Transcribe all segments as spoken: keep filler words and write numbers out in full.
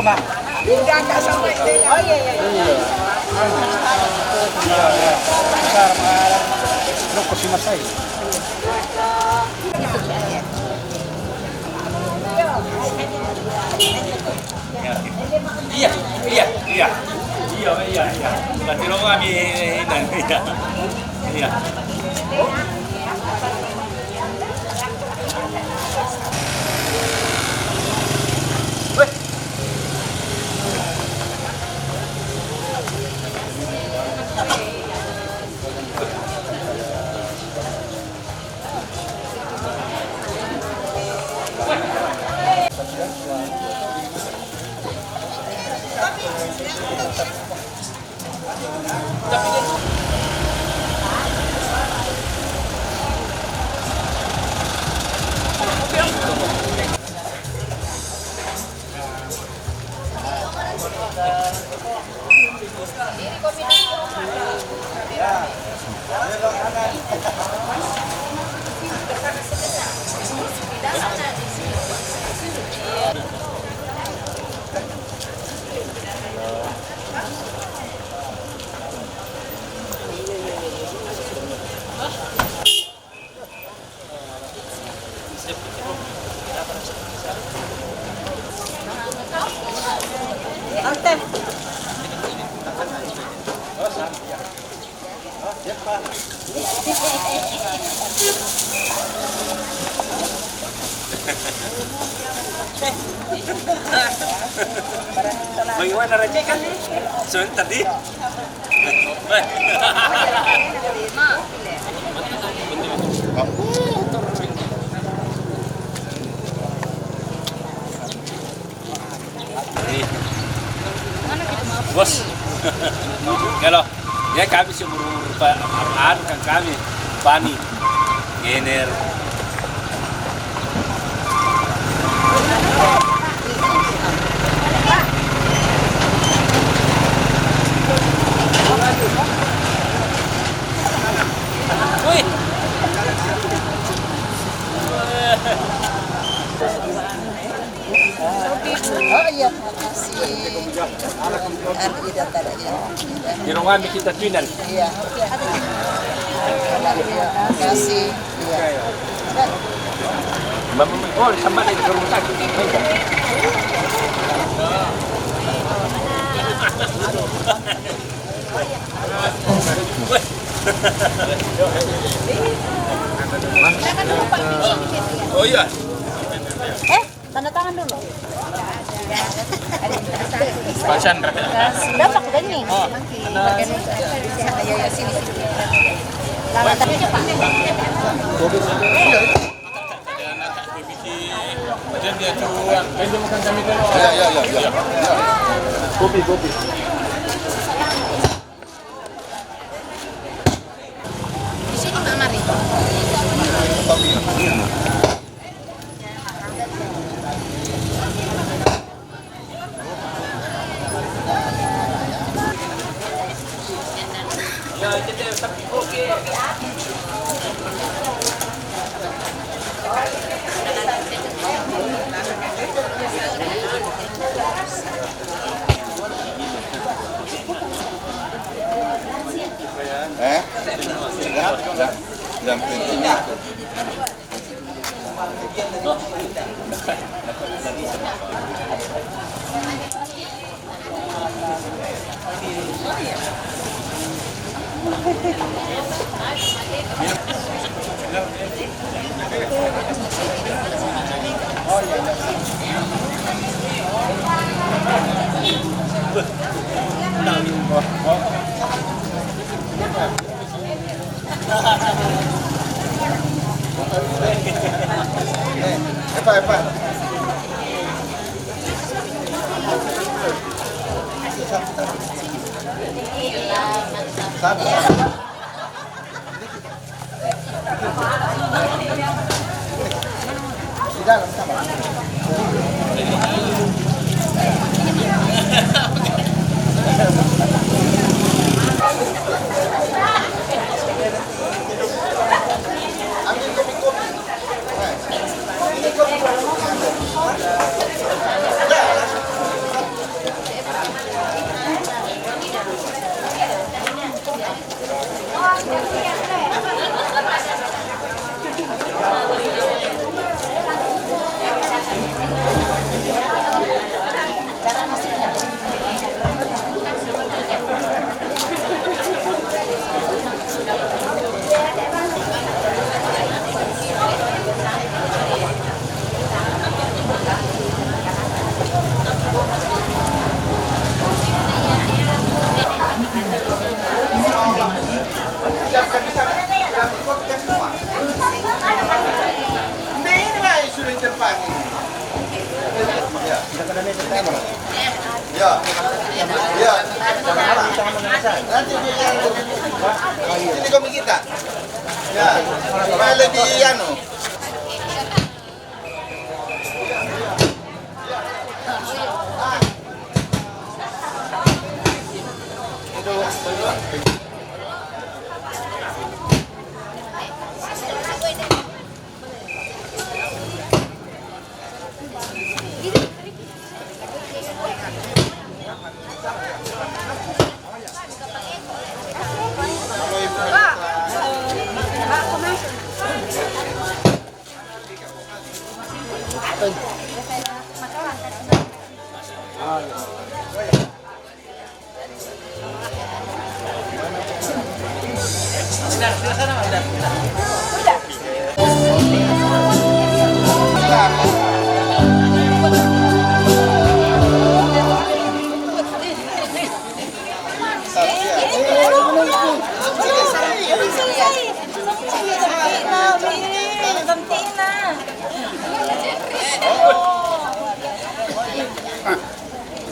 Udah agak sampai dia. Oh, iya, iya, iya. Iya. Iya, iya. Bentar, Mas. Lu ke sini, Mas, ayo. Iya, iya, iya. Iya, iya, iya. Nanti lo kami ini, iya. Iya. Bagaimana, Raja, kan? Sebentar, di. Bos, kalau ya kami seumur-umur, Pak, anu kan kami, Fani, Gener. Wih. Oh, iya, terima kasih. Anu, iya, datang, iya. Di ruangan kita tuh, Nan. Iya. Iya, terima kasih. Iya. Mama, oh, sama dari rumah sakit. Oh, iya. Eh, tanda tangan dulu. Pak Chandra. Dapat kan ini? Oh. Lama tapi cepat. Iya, iya, iya, iya. Kopi, kopi. Di sini, Mak, mari. Eh? Ya, ya. Yang penting itu. Epa, epa. Di dalam sama. Ambil kopi-kopi. Eh, ini kopi-kopi. Ini mah sudah cepat ini. Ya. Ya. Ya. Nanti dia yang ini kami kita. Ya. Supaya lebih anu.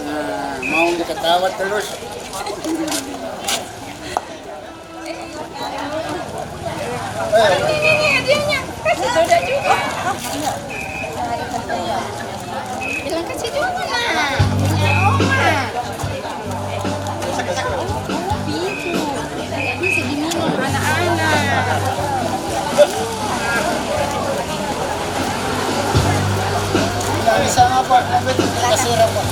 Nah, mau diketawa terus. Ini, ini hadiahnya. Kasih Doda juga. Bilang kasih juga, Mak. Punya Oma. Oh, pintu. Bisa diminum anak-anak. Nggak bisa apa, nanti kita siram, Pak.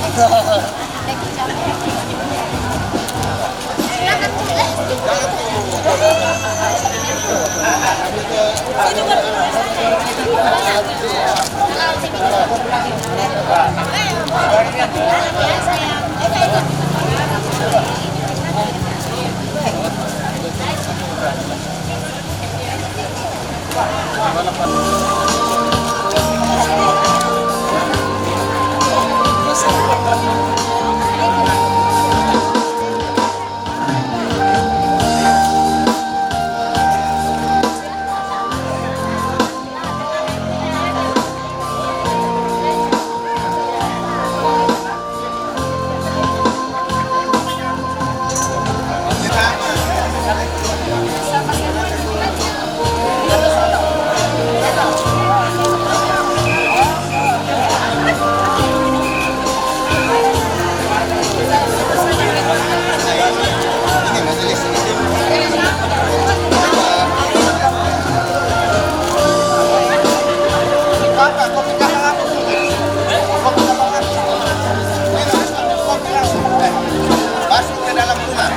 Masuk ke dalam rumah.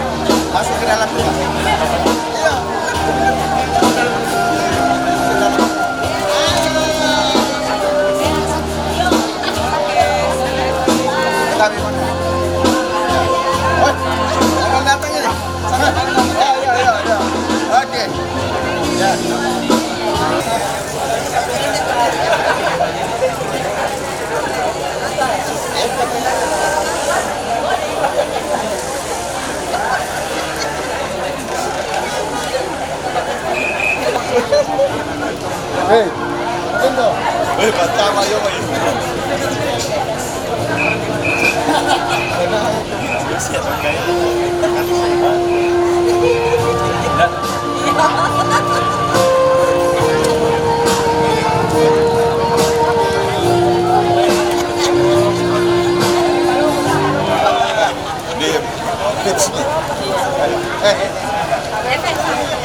Masuk ke dalam rumah. Iya. Kami mana? Hah? Orang datang ini. Sana. Ya, ya, ya, ya. Oke. Ya. Hei, atento. Eh, patama yo, mai. Dia. Eh.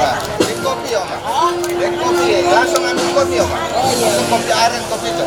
Nah, ini kopi, Oma. Ini kopi. Langsung ambil kopi, Oma. Itu kopi aren, kopi itu.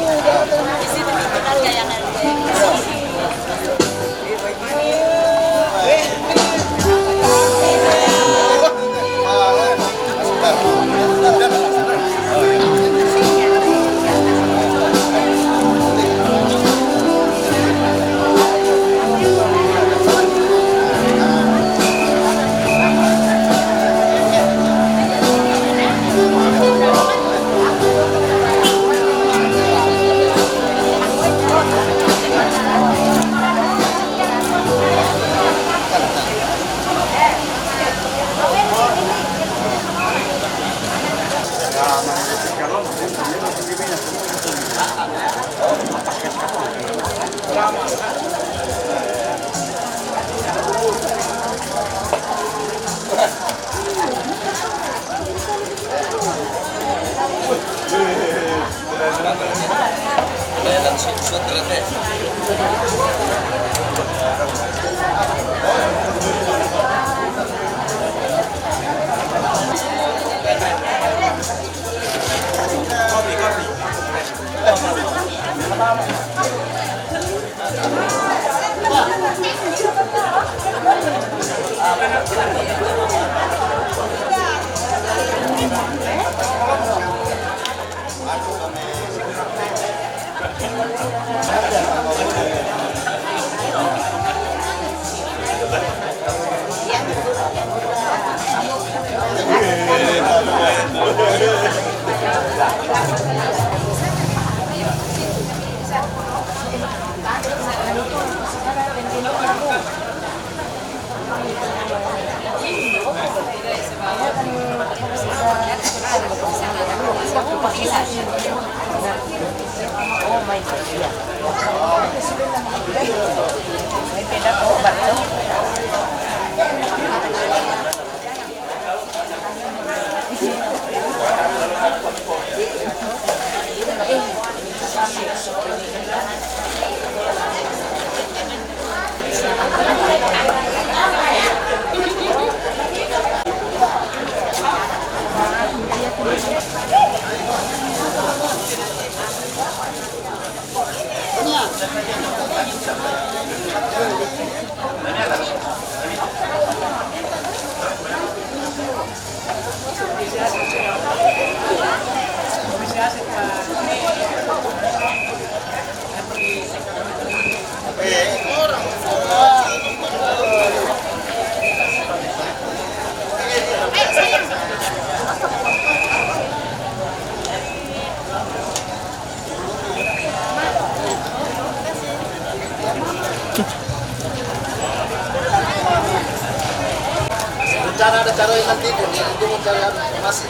Rencana ada cara yang nanti, untuk mencari masih.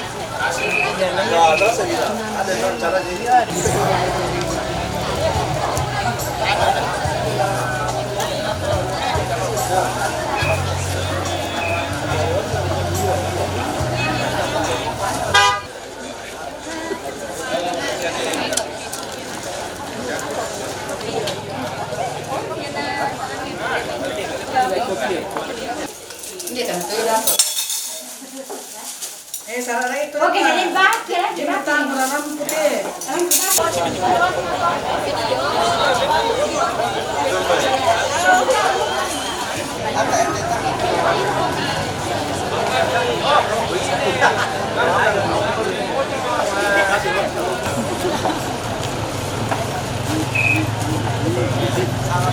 Ya, ada saya bilang. Ada rencana jadi. Eh, sarara itu. Oke, jadi bahas, ya, kita.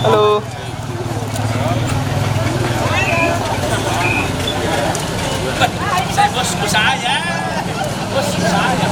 Halo. Saya bosku saya. Bosku saya.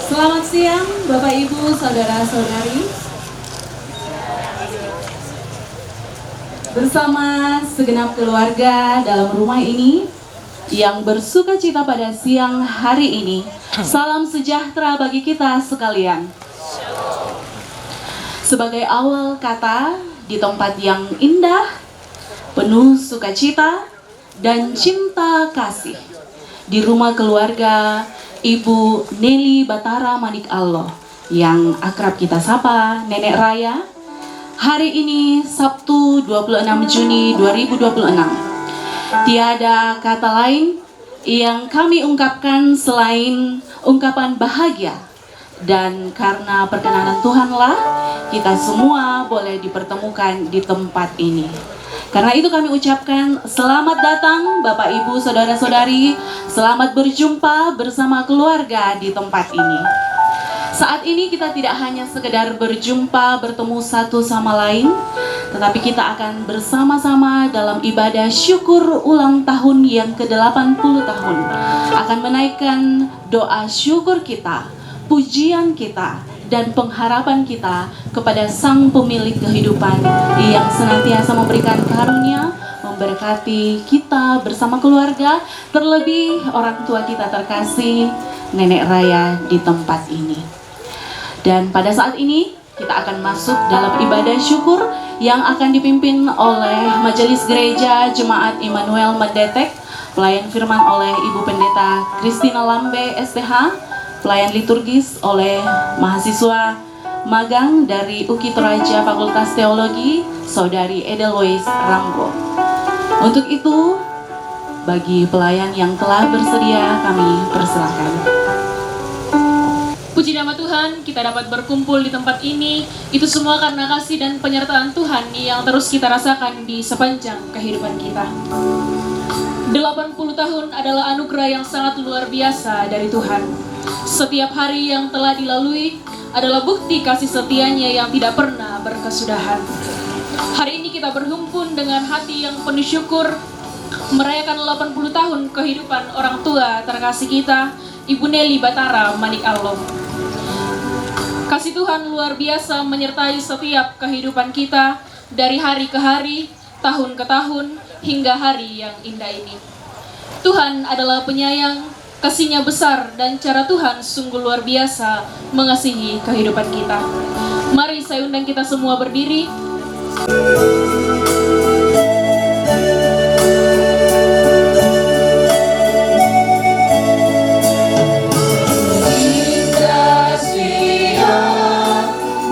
Selamat siang, Bapak, Ibu, saudara-saudari. Bersama segenap keluarga dalam rumah ini yang bersuka cita pada siang hari ini, salam sejahtera bagi kita sekalian. Sebagai awal kata, di tempat yang indah, penuh sukacita dan cinta kasih, di rumah keluarga Ibu Nelly Batara Manik Allah, yang akrab kita sapa Nenek Raya, hari ini, Sabtu, dua puluh enam Juni dua ribu dua puluh enam. Tiada kata lain yang kami ungkapkan selain ungkapan bahagia. Dan karena perkenanan Tuhanlah, kita semua boleh dipertemukan di tempat ini. Karena itu, kami ucapkan selamat datang, Bapak, Ibu, saudara-saudari. Selamat berjumpa bersama keluarga di tempat ini. Saat ini kita tidak hanya sekedar berjumpa, bertemu satu sama lain, tetapi kita akan bersama-sama dalam ibadah syukur ulang tahun yang ke delapan puluh tahun, akan menaikkan doa syukur kita, pujian kita, dan pengharapan kita kepada Sang Pemilik kehidupan yang senantiasa memberikan karunia, memberkati kita bersama keluarga, terlebih orang tua kita terkasih, Nenek Raya di tempat ini. Dan pada saat ini, kita akan masuk dalam ibadah syukur yang akan dipimpin oleh Majelis Gereja Jemaat Immanuel Medetek, pelayan firman oleh Ibu Pendeta Christina Lambe, S T H, pelayan liturgis oleh mahasiswa magang dari UKI Toraja Fakultas Teologi, Saudari Edelweiss Rambo. Untuk itu, bagi pelayan yang telah bersedia, kami persilakan. Puji nama Tuhan, kita dapat berkumpul di tempat ini, itu semua karena kasih dan penyertaan Tuhan yang terus kita rasakan di sepanjang kehidupan kita. Delapan puluh tahun adalah anugerah yang sangat luar biasa dari Tuhan. Setiap hari yang telah dilalui adalah bukti kasih setianya yang tidak pernah berkesudahan. Hari ini kita berhimpun dengan hati yang penuh syukur, merayakan delapan puluh tahun kehidupan orang tua terkasih kita, Ibu Nelly Batara Manik Alom. Kasih Tuhan luar biasa menyertai setiap kehidupan kita dari hari ke hari, tahun ke tahun, hingga hari yang indah ini. Tuhan adalah penyayang, kasih-Nya besar, dan cara Tuhan sungguh luar biasa mengasihi kehidupan kita. Mari saya undang kita semua berdiri.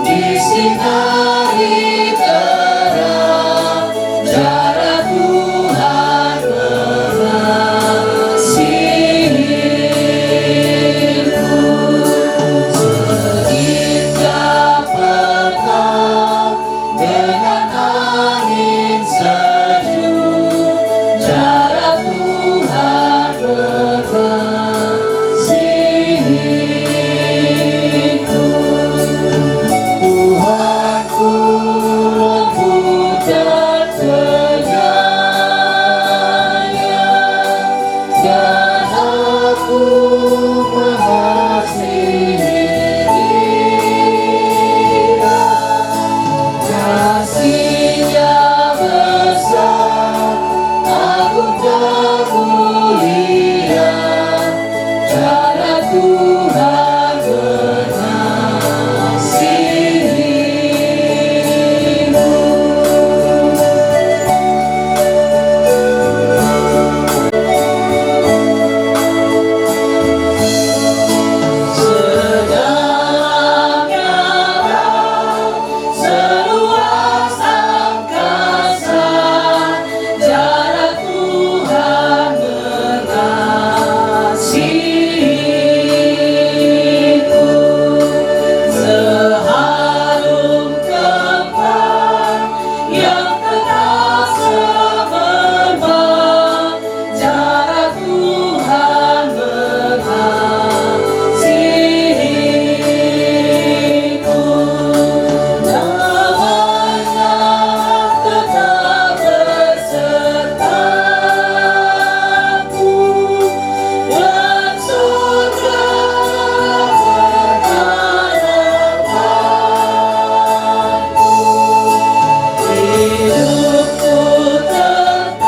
Disinari terang cara Tuhan mengasihiku. Sehingga petang dengan angin sejuk cara Tuhan mengasihiku. Tuhanku lembut dan penyayang, dan aku mengasihi Dia. Kasih-Nya besar, agung dan mulia, cara Tuhan mengasihimu. Sedangnya seluas angkasa, cara Tuhan mengasihiku. Seharum kembang yang telah semerbak, cara Tuhan mengasihiku. Namanya tetap bersertaku, dan surga berhadapanku. Hidupku tetap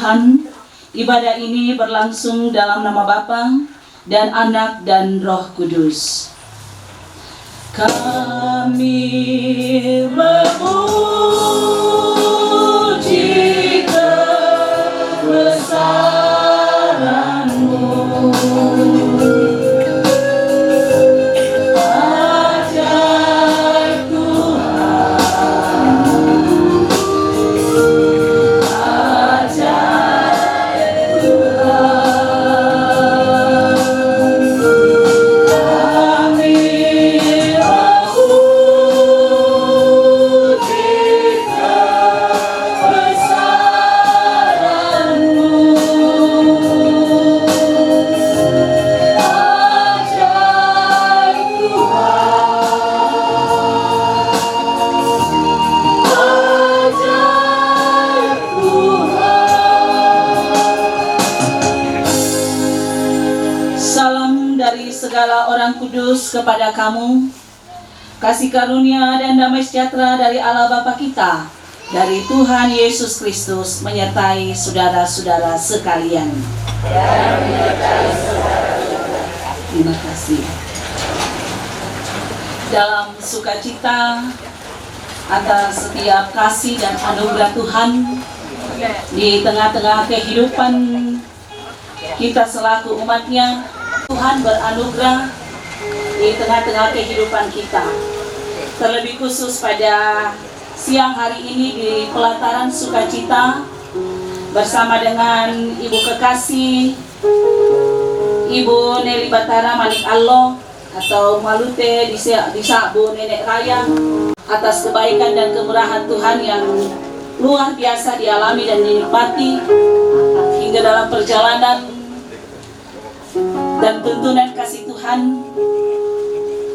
Tuhan, ibadah ini berlangsung dalam nama Bapa dan Anak dan Roh Kudus. Kami memuji kebesaran-Mu. Ajaib Tuhan, ajaib Tuhan. Kami Segala orang kudus kepada kamu, kasih karunia dan damai sejahtera dari Allah Bapa kita, dari Tuhan Yesus Kristus menyertai saudara-saudara sekalian. Terima kasih. Dalam sukacita atas setiap kasih dan anugerah Tuhan di tengah-tengah kehidupan kita selaku umatnya, Tuhan beranugerah di tengah-tengah kehidupan kita. Terlebih khusus pada siang hari ini di pelataran sukacita bersama dengan Ibu Kekasih, Ibu Nelly Batara Manik Allo, atau Malute di, di Sabu Nenek Raya, atas kebaikan dan kemurahan Tuhan yang luar biasa dialami dan dinikmati hingga dalam perjalanan dan tuntunan kasih Tuhan.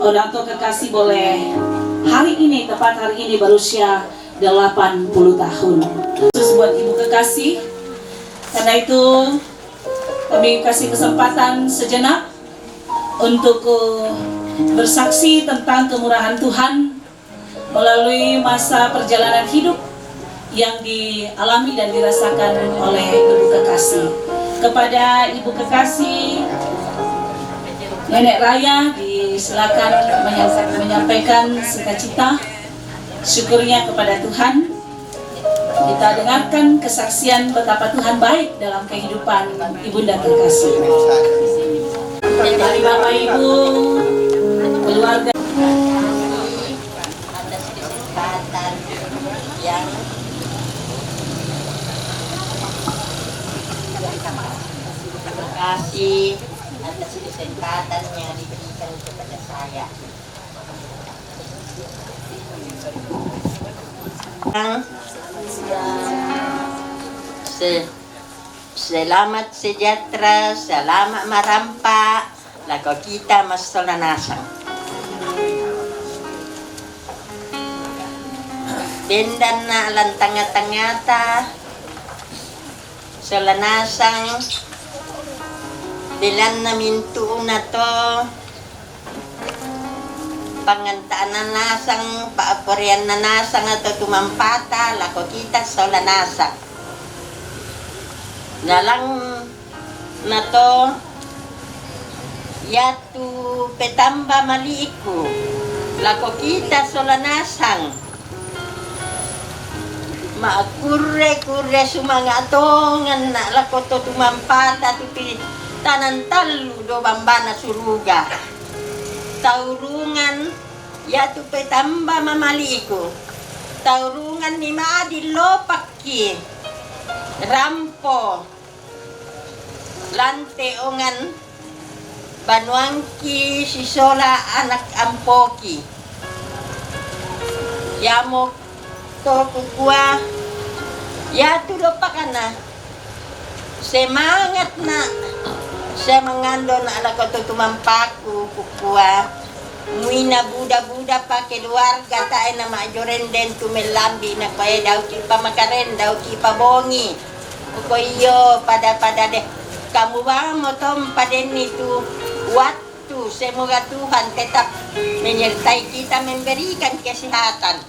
Orang tua kekasih boleh hari ini, tepat hari ini, berusia delapan puluh tahun. Khusus buat Ibu kekasih, karena itu kami kasih kesempatan sejenak untuk, eh, bersaksi tentang kemurahan Tuhan melalui masa perjalanan hidup yang dialami dan dirasakan oleh Ibu Kekasih. Kepada Ibu Kekasih, Nenek Raya, disilakan menyampaikan sukacita, syukurnya kepada Tuhan. Kita dengarkan kesaksian betapa Tuhan baik dalam kehidupan Ibunda terkasih. Mari Bapak Ibu, keluarga. Atas kesempatan yang kasih, atas kesempatan yang diberikan kepada saya. Se- Selamat sejahtera, selamat marampa lako kita massola nasang. Bendanna lan tanga-tangata sola nasang, belanna mintu'na to, panganta'na nasang, pa'poraianna nasang atau tumampata lako kita sola nasang. Nalang nato yatu petamba mali'ku lako kita sola nasang. Makkurre-kurre sumanga' tonganna lako to tumampata tu pi tanang tallu do bambana suruga. Taurungan yatu petamba mamali'ku. Taurungan ni ma'adin lopakki. Rampo. Lante ongan banuangki sisola anak ampoki. Yamo to kukua, yatu lopakana. Semangat na, semangando na lako to tumampaku kukua. Muina buda-buda pa keluarga tae na ma'jorenden tu mellambi na pae dauki pa makarenda uki pa bongi. Ko iyo pada-pada deh. Kamu bang motom padenni tu waktu, semoga Tuhan tetap menyertai kita, memberikan kesehatan.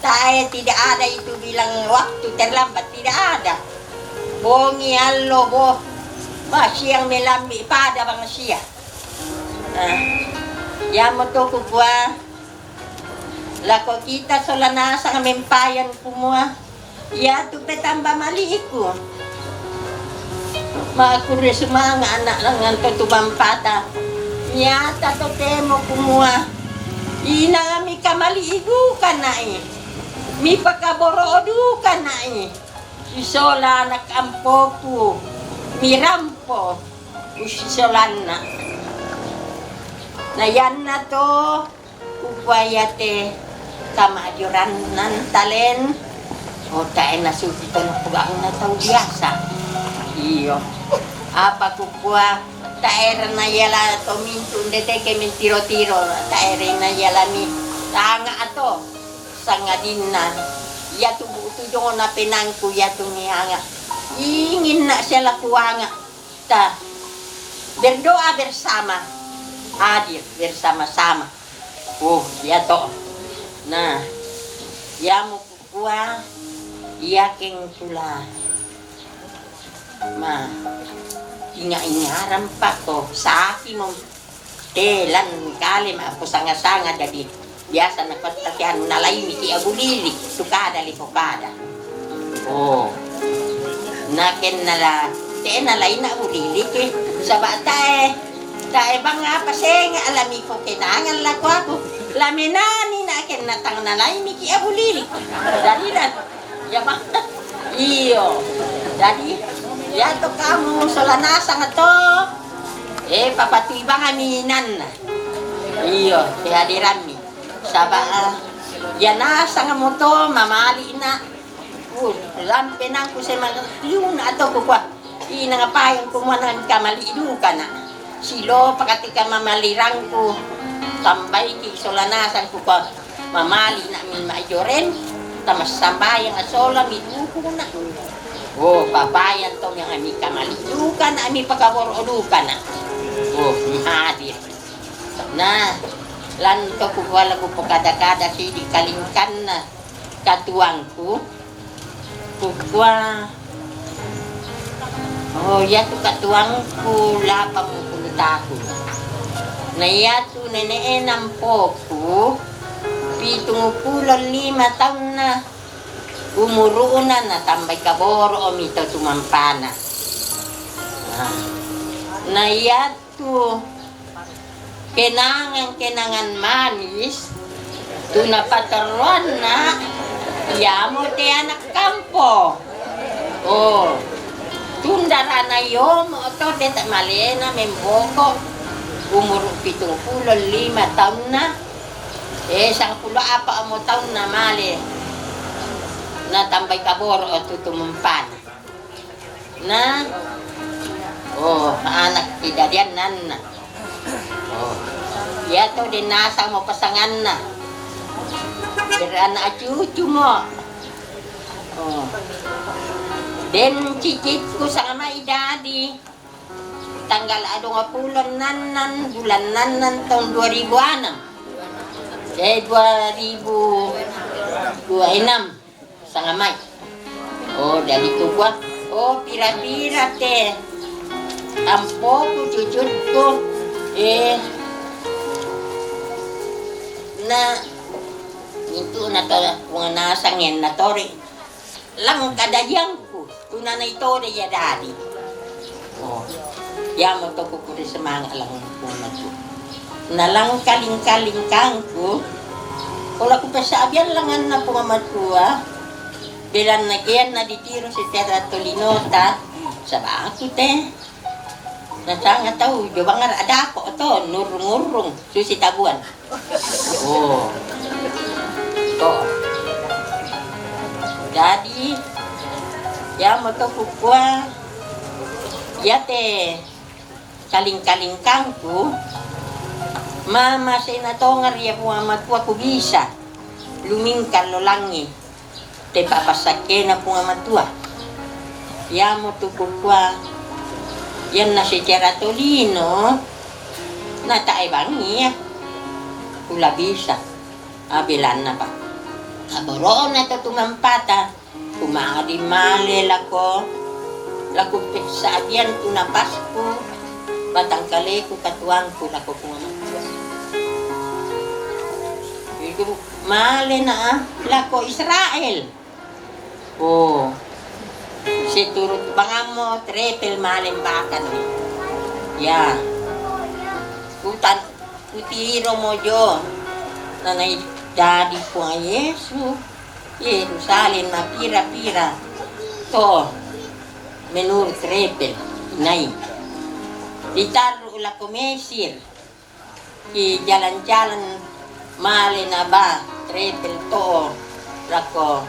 Tae tidak ada itu bilang waktu terlambat, tidak ada. Bongi allo boh. Bah, siang melambi pada bang sia. Nah, yamo to kukua lako kita sola nasang mempayan kumua. Yatu petamba mali'ku. Makkurre sumanga' ana' langngan to tumampata. Nyata to temo kumua. Inangami kamali'i duka na'i. Mipakaboro' duka na'i. Sisola anak ampoku. Mirampo. Usisolanna. Na yanna to. Kukua iate kama'jorannan talen, o tae nasuki to napogau'na tau biasa. Iyo. Apa kukua tae rena iala to mintu ndeteke mentiro-tiro, tae rena ialami tanga ato sangadinna. Iatu bu'tu jona penangku iatu mihanga. Inginna siala kuanga. Ta berdoa bersama. hadir bersama-sama. Oh, iya to. Na, iya mo kukua, iya keng tula. Ma, inga-ingaran pa ko, saki mo telan kale ma po sanga-sanga, jadi biasa na ko tatian na laimi ki abu lili, tu kada li ko kada. Oh. Na ken na la, te na laina abu lili ke, saba tae, tae bang apa senga alami ko kenangan lako aku. Lamenani na ken na tang na laimi ki abu lili. Jadi na, ya bang. Iyo. Jadi, ya to kamu sola nasang to. Eh, papatui bang ami nanna. Iyo, kehadiranmi. Saba, ah, ya nasang mo to, mamali na. Uh, lampe nangku semang liuna to kukua. Ina ngapain kumana kamali duka na. Silo pakatika mamalirangku. Tambaiki sola nasang kukua. Mamali na mi majoren, tamassambayang asola mi dukuna. Oh, papayan to mi ami kamali duka na mi pakaboro duka na. Oh, mi hadir. Na, lan to kukua lagu pokada-kada si di kalingkanna katuangku. Kukua, oh, iya tu katuangku lapan puluh tahun. Na iya tu nene enam poku, pitung puluh lima taunna umuruna na tambai kaboro mi to tumampana. Na, na iya tu kenangan-kenangan manis, tu napaterroanna, iamo te anak kampo. Oh, tundarana iomo to te ta malena memboko, umur pitung puluh lima taunna, eh, sangpulo apa mo taunna male, na tambai kaboro tu tumampana. Na, oh, anak kidadian nanna. Oh, iya to den nasang mo pasanganna. Berana acucu mo. Oh. Den cicitku sama idadi. Tanggal adong puluh nannan, bulan nannan tahun dua ribu enam. Eh, dua ribu dua enam. Sanga mai. Oh, jadi kukua, oh, pira-pira te ampoku cucutku. Eh, na, itu na to, wong nasang yen na tore. Lang kadadiangku, tu na na itore ya dadi. Oh, iya mo to kukure semanga lang kumaku. Na lang kaling-kaling kangku, ola kupasaabian langanna Puang Matua, belanna kean na ditiro secara tolinota, sabaku te. Na sanga tau jo bangar adako to, nurung-urung, susi tabuan. Oh. To. Jadi, iya mo to kukua, iya te kaling-kalingkangku, mama sena tongar iya Puang Matua ku bisa lumingkar lo langi. Te papasakena Puang Matua. Iya mo tu kukua, iyanna secara tolino, na tae bangi iya. Kula bisa. Abelanna pa. Aborona to tumampata. Kumadi male lako, lako peksa abian tu napasku, batangkaleku katuangku lako Puang Matua. Itu male na lako Israel. Oh. Seturut bangamo trepel male mbakan. Ya. Kutan kutiro mojo. Nanai dadi Puang Yesus. Yerusalem na pira-pira to menurut trepel nai. Ditaru lako Mesir. Ki jalan-jalan male na ba trepel to lako,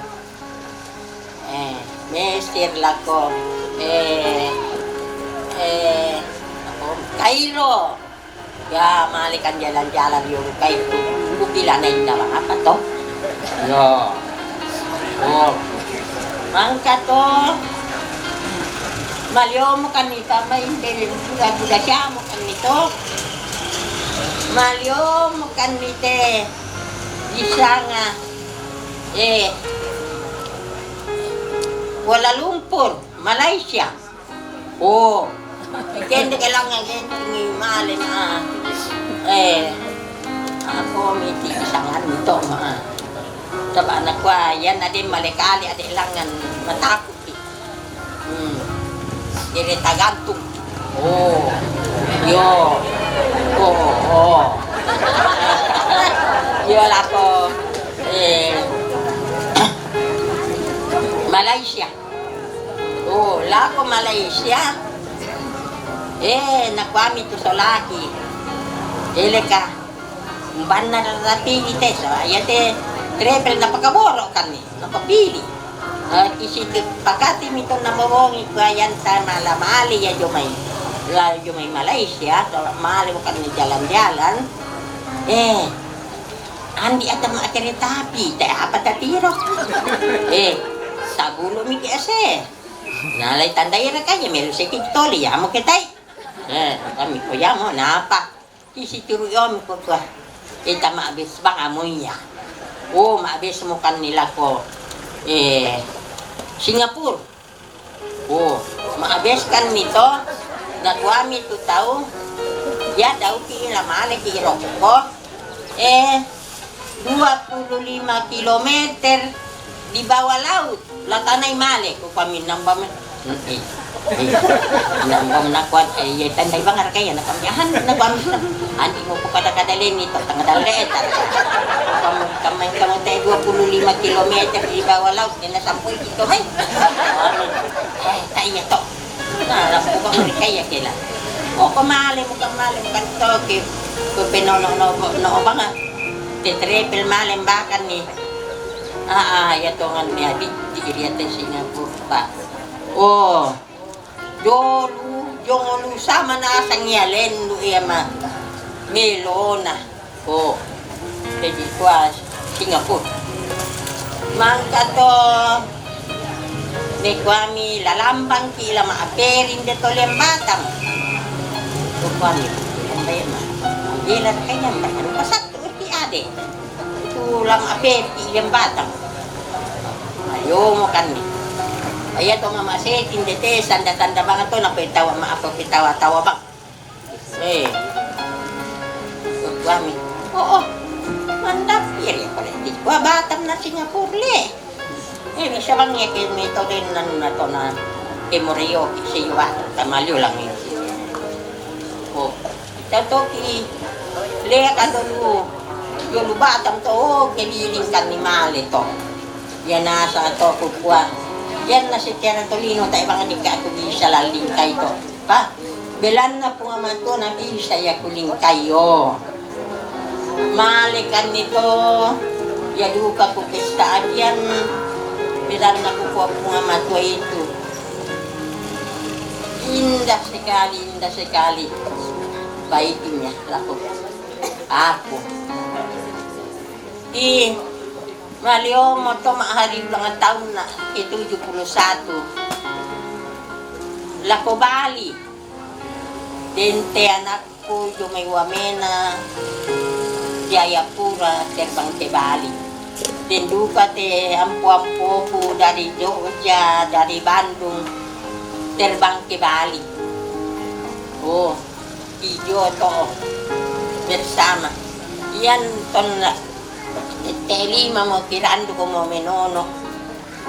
eh, Mesir lako, eh, eh, Kairo. Ya, male kan jalan-jalan yo kai tu. Kupila na inda bang apa to? Ya. Oh. Mangka to. Maliomo kan ni tama inde buda-buda siamo kan ni to. Maliomo kan ni te di sanga, eh, Kuala Lumpur, Malaysia. Oh, kende ke langan kende ni male ma. Eh, ako miti sangan mito ma. Coba anak kuayan ade male kali ade langan mataku. Hmm. Jadi tagantung. Oh. Yo. Oh, oh. Yo lako, eh, Malaysia. Oh, lako Malaysia. Eh, nakuami tu solaki. Eleka. Umbanna rarapi di te, so, iya te travel napakaboro kan ni, napapili. Eh, isi te pakati mi to namawongi kuayan ta mala mali ya jomai. La jomai Malaysia, to mali bukan ni jalan-jalan. Eh, andi atam atere tapi, te apa tatiro? Eh, sabulu mi ke ase. Nalai tandai raka ya melu seki toli ya mo ketai. Eh, kami ko ya mo napa? Isi turu yomi ko tua. Ita ma'bes bang amoya. Oh, ma'bes mo kan ni lako, eh, Singapura. Oh, ma'bes kan ni to. Nakuami tu tau. Ya dauki ila male ki rokko. Eh, dua puluh lima kilometer di bawah laut. Latanai male ko paminang bame. Eh, eh, nambang nakuat, eh, iya tandai bangar kaya na kami ahan na kami. Andi mo ko kada-kada leni to tanggal daleta. Kamu kamai kamu te dua puluh lima kilometer di bawah laut, kena sampai kita, hai. Eh, tak iya to. Nah, lapu ko kaya kela. Oh, kemale mo kemale mo kan to ke, ke penono no no bangar. Te trepel male bahkan ni. Ah, ah, ya tongan ni abi di iriate Singapura. Oh. Jolu, jolu sama nasang iya lendu iya ma. Melona. Oh. Jadi kuas Singapura. Mangka to ne kuami lalambang ki lama aperin de to lembatan. To kuami lembema. Ila kanya mbak rupa satu ki ade. Tulang ape ti jembatan. Ayo mo kan ni. Aya to mama setin dete sanda-sanda banget to na petawa ma apa petawa-tawa bang. Eh. Kami. Oh, oh. Mantap ya, ya, boleh di gua Batam na Singapura le. Eh, bisa bang ya ke mito din nan na to na ke Morio ki siwa tamalyo lang ini. Oh. Tatoki, lea ka dolu, dolu Batam to, oh, keliling kan ni male to. Yan nasa to kukua. Yan na si Tiana Tolino, tayo bang di ka aku bisa lalingkay to. Pa, belan na po nga mato na bisa ya kulingkay, oh. Male kan nito, ya duka ku pesta agian, belan na po po nga mato ito. Indah sekali, indah sekali. Baiknya, laku. Aku. Di Maliomo to ma hari ulang tahun na ke tujuh puluh satu. Lako Bali. Dente anakku jomai wamena Jayapura terbang ke Bali. Den duka te ampu-ampuku dari Jogja, dari Bandung, terbang ke Bali. Oh, ijo to bersama. Iyan tonna te lima mo kirandu ko mo menono.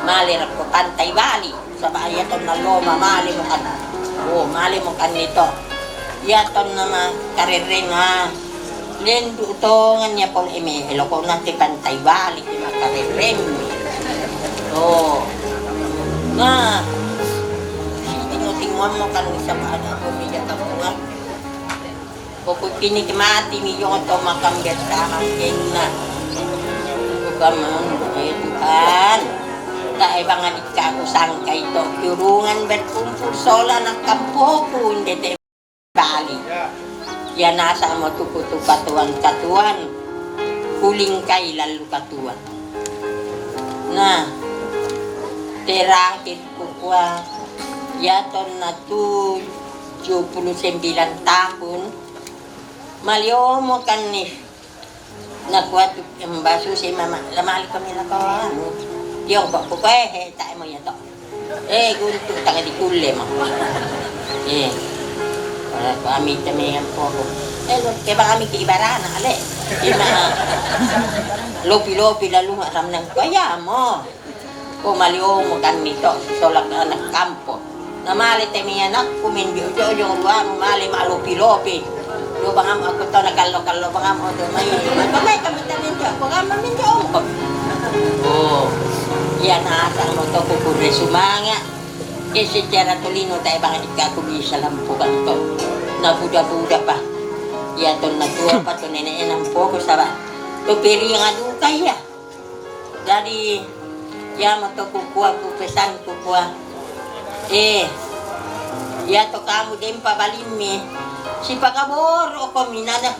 Male rakko pantai Bali. Saba iya tonna loma male mo kan. Oh, male mo kan nito. Iya tonna ma karereng, ah. Lendu tongan ya pol eme eloko na te pantai Bali te makarereng. Oh. Nah. Tingo-tingoan mo kan sama ada ko meja kampungan. Pokok kini kemati mi yoto makam bersama kenna. Bukan mau, eh, Tuhan. Tak ebang adik aku sangka itu. Kiurungan berkumpul sola nak kampoku ndete Bali. Ya nasa mo tuku tu katuan-katuan. Kulingkai lalu katuan. Nah, terakhir kukua, ya tonna tujuh puluh sembilan tahun, Maliomo kanni. Nakua tu, em, basu si mama, lamali kami lako anu. Tiongkok ko, eh, eh, tae mo iya to. Eh, guntu tanga di kulle mo. Eh. Wala ko ami tame yang poko. Eh, lo, ke bang ami ke ibarana, ale. Ima, lopi-lopi lalu mak ramnang ko iya mo. Ko maliomo kanni to, solak anak kampo. Na male te mi anakku menjojo-jojo ruamu male ma lopi-lopi. Lo bang am aku to na kallo-kallo bang am oto mai. Mai kami ta menjo, ko kami menjo ongkop. Oh, iya na asal mo to kukurre sumanga. Ke secara tolino tae bang ikka aku bisa lampu kanto. Na buda-buda pa. Iya to na tua pa to nenek enam poko saba. To peri ngadu kaya. Jadi, iya mo to kukua, kupesan kukua. Eh, iya to kamu dempa balimmi. Sipakaboro ko minana.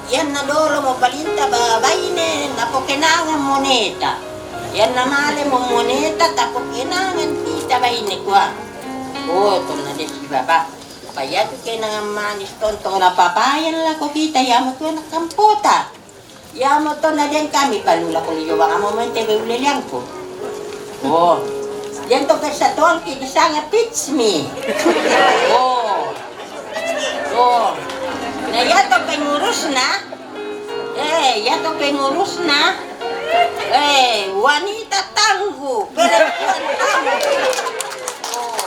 Iyanna dolo mo balinta ba-, baine, napokenangan moneta. Iyanna male mo moneta, tapokenangan kita baine kua. Oh, tonna de si baba. Payatu kenangan manis tontong na papayan lako kita, iya mo tu anak kampota. Iya mo to na den kami palula ko liyo bang amo mo tebe uleleangku. Oh. Iya to persatuan ki disanga Pitsmi. Oh. Oh. Na iya to pengurusna. Eh, iya to pengurusna. Eh, wanita tangguh, perempuan tangguh. Oh.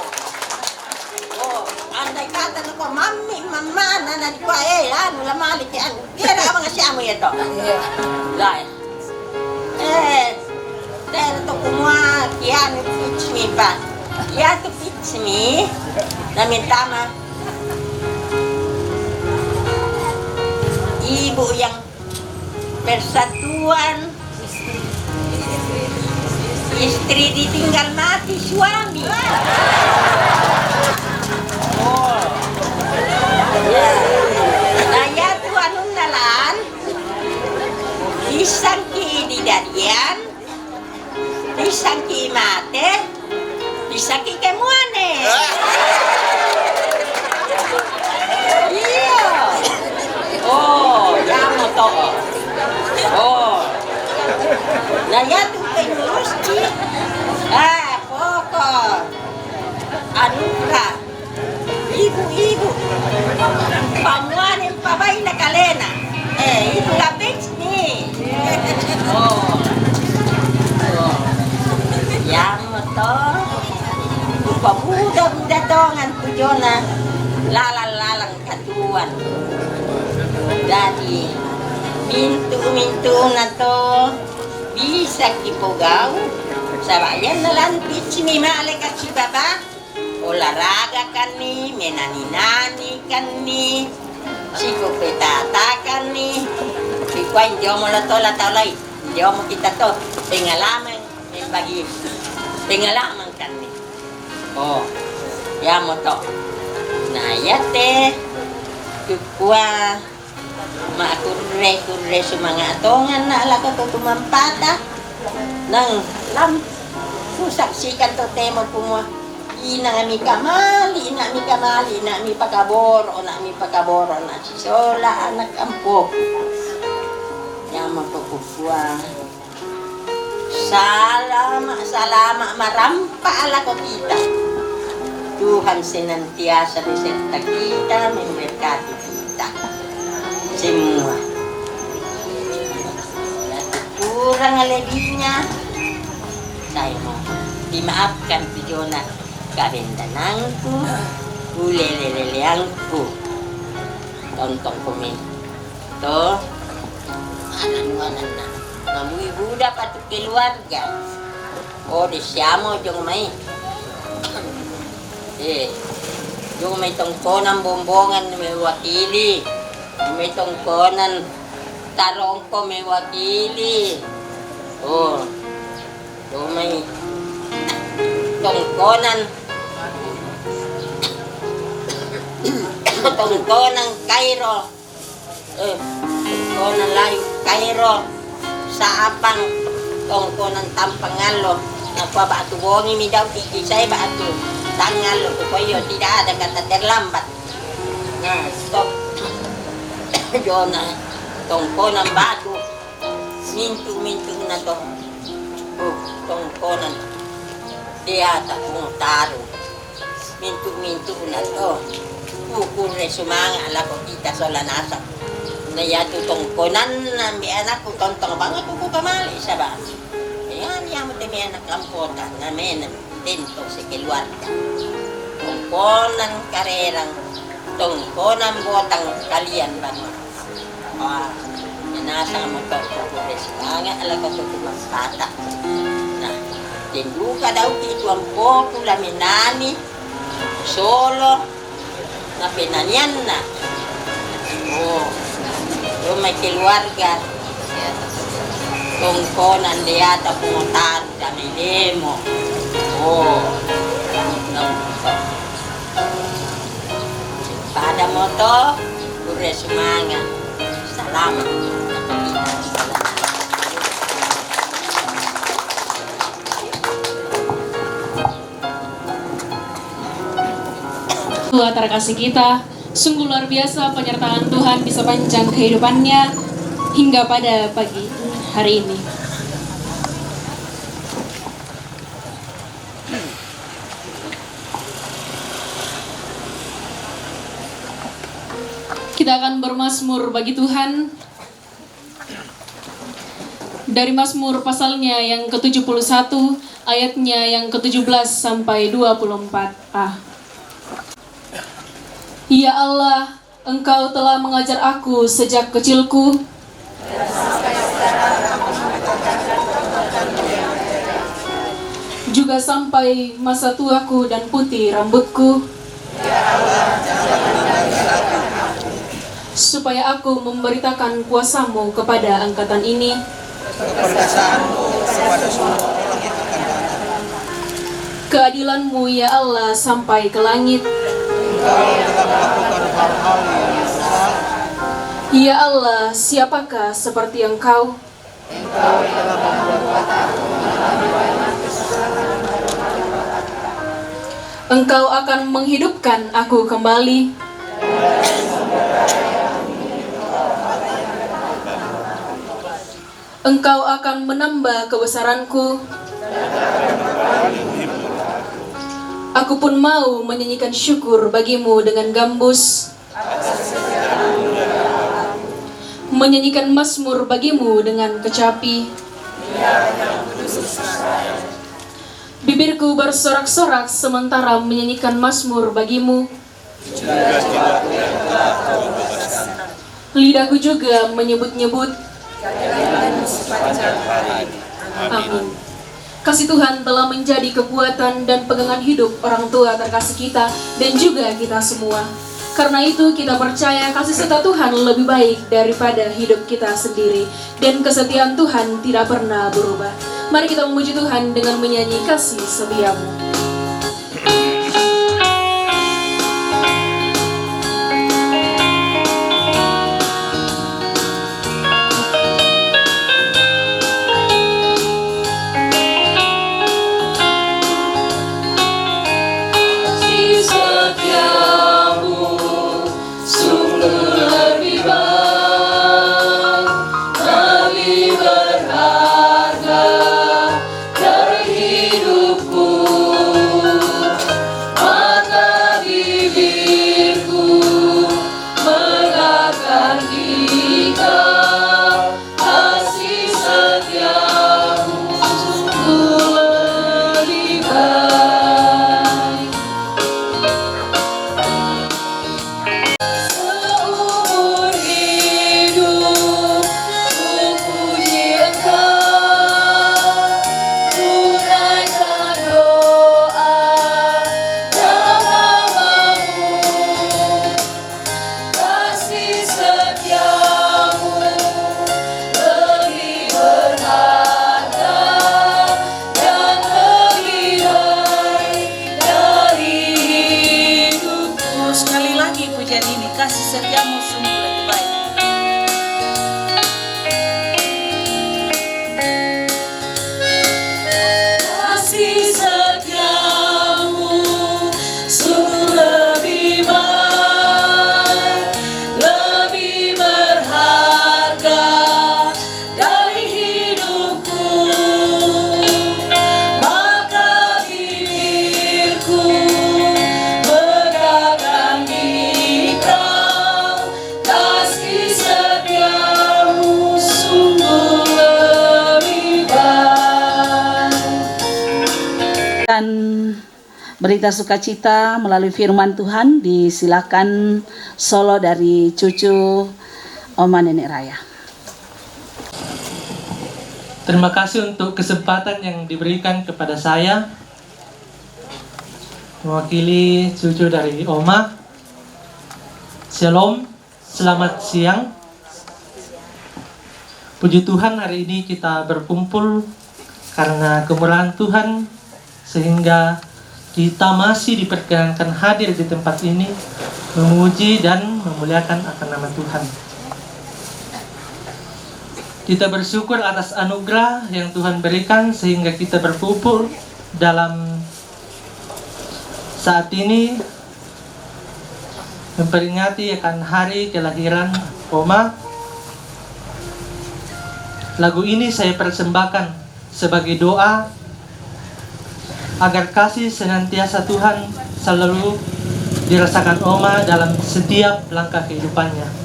Oh, andai kata nako mammi, mamma, nana dikua, eh, anu, lamali ke anu. Iya, dah, abang, siamu ya, toh? Iya. Lah, eh, teh, tu kumua, kianu, Pitsmi, Pak. Ya, tu Pitsmi. Na mintama. Ibu yang persatuan istri ditinggal mati suami. Oh. Ya. Nah, ya, tu anunna lan. Pisangki didadian. Pisangki mate, pisangki kemuane. Iya. Oh, iya mo to. Oh. Nah, ya tu pengurus ki. Ah, pokok. Anu ka. Ibu-ibu, pamuane pabaina kalena. Eh, ibu lapis ni. Oh. Oh. Yang moto, upa muda-muda tongan tujona, lalang-lalang katuan. Jadi, mintu-mintu na to, bisa kipogau, sabayan na lan picni male kasi baba. Olahraga kanni, menani-nani kanni, siko petata kanni, sikuai jomo lo to la tau lai, jomo kita to, pengalaman, eh, bagi pengalaman kanni. Oh, ya mo to. Nah, ya te, kukua, Makkurre-kurre sumanga' tonganna' lako to tumampata. Nang lam-, kusaksikan to temo kumua, inang mi kamali, ina' mi kamali, ina' mi pakaboro, ina' mi pakaboro, ina' sisola anak ampoku. Yamo to kukua. Salama', salama' marampa' lako kita. Tuhan senantiasa beserta kita, memberkati kita semua. Kurang lebihnya, saya mohon dimaafkan tu jona kabendanangku, ulele-leleangku. Tontong kumi. To, anak-anakna. Namui buda patu keluarga. Oh, de siamo jong mai. Eh, jong mai tongkonan Bombongan mewakili. Mai tongkonan Tarongko mewakili. Oh, jong mai tongkonan, tongkonan Kairo. Eh, tongkonan layu Kairo, Saapang, tongkonan Tampangallo. Nakua batu bongi mi dau tiki saya batu tangallo, pokoknya tidak ada kata terlambat. Nah, stop. Jona, tongkonan batu, mintu-mintu na to. Oh, tongkonan deata pung taru. Mintu-mintu na to. Ukur ne sumanga lako kita sola nasa. Na yatu tongkonan na mi anakku tontong banget uku kamali saba. Dengan yang mesti mi anak kampota na menem tento sekeluarga. Tongkonan karerang, tongkonan botang kalian banget. Wah, nasa mo to ko ko sibanga ala ko ko mangkata. Nah, tenduka dauti tuang poku laminani solo na penanianna. Oh, lo mai keluarga. Tongkonan deata pungotan kami demo. Oh, pada moto, gure semangat. Selamat. Tua terkasih kita, sungguh luar biasa penyertaan Tuhan di sepanjang kehidupannya hingga pada pagi hari ini. Kita akan bermazmur bagi Tuhan dari Mazmur pasalnya yang ketujuh puluh satu, ayatnya yang ketujuh belas sampai dua puluh empat a. Ya Allah, Engkau telah mengajar aku sejak kecilku, juga sampai masa tuaku dan putih rambutku, supaya aku memberitakan kuasamu kepada angkatan ini. Keadilanmu, ya Allah, sampai ke langit. Ya Allah, siapakah seperti Engkau? Engkau akan menghidupkan aku kembali. Engkau akan menambah kebesaranku. Aku pun mau menyanyikan syukur bagimu dengan gambus, menyanyikan mazmur bagimu dengan kecapi. Bibirku bersorak-sorak sementara menyanyikan mazmur bagimu. Lidahku juga menyebut-nyebut. Amin. Kasih Tuhan telah menjadi kekuatan dan pegangan hidup orang tua terkasih kita dan juga kita semua. Karena itu, kita percaya kasih setia Tuhan lebih baik daripada hidup kita sendiri. Dan kesetiaan Tuhan tidak pernah berubah. Mari kita memuji Tuhan dengan menyanyi kasih setiamu. Setiamu sungguh lebih baik, lebih berharga dari hidupku. Mata bibirku mengatakan engkau, kasih setiamu sungguh lebih baik. Seumur hidup ku puji Engkau, tunaikan doa dan namamu. Kasih setiamu lebih berharga dan lebih baik dari hidupku. Sekali lagi pujian ini, kasih setiamu sungguh lebih baik. Kasih setiamu sungguh lebih baik, lebih baik. Berita sukacita melalui firman Tuhan, disilakan solo dari cucu Oma Nenek Raya. Terima kasih untuk kesempatan yang diberikan kepada saya mewakili cucu dari Oma. Shalom, selamat siang. Puji Tuhan, hari ini kita berkumpul karena kemurahan Tuhan, sehingga kita masih diperkenankan hadir di tempat ini, memuji dan memuliakan akan nama Tuhan. Kita bersyukur atas anugerah yang Tuhan berikan sehingga kita berkumpul dalam saat ini memperingati akan hari kelahiran Oma. Lagu ini saya persembahkan sebagai doa agar kasih senantiasa Tuhan selalu dirasakan Oma dalam setiap langkah kehidupannya.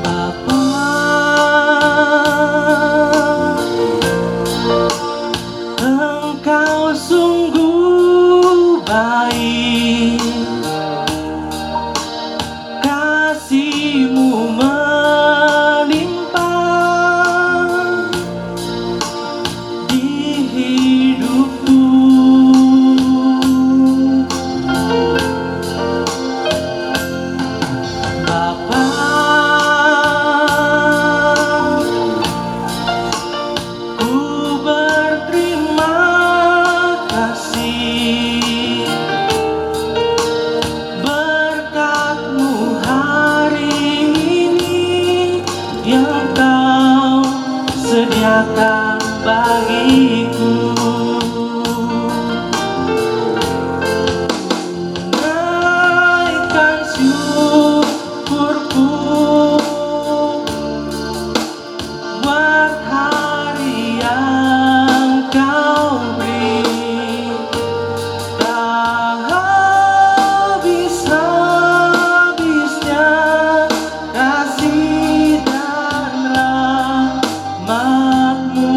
Bapa, Engkau sungguh baik, kasih-Mu melimpah di hidupku. Bapa, ku berterima kasih berkat-Mu hari ini yang Kau sediakan bagiku. Naikkan syukurku buat hari yang Kau beri, tak habis-habisnya kasih dan rahmat-Mu.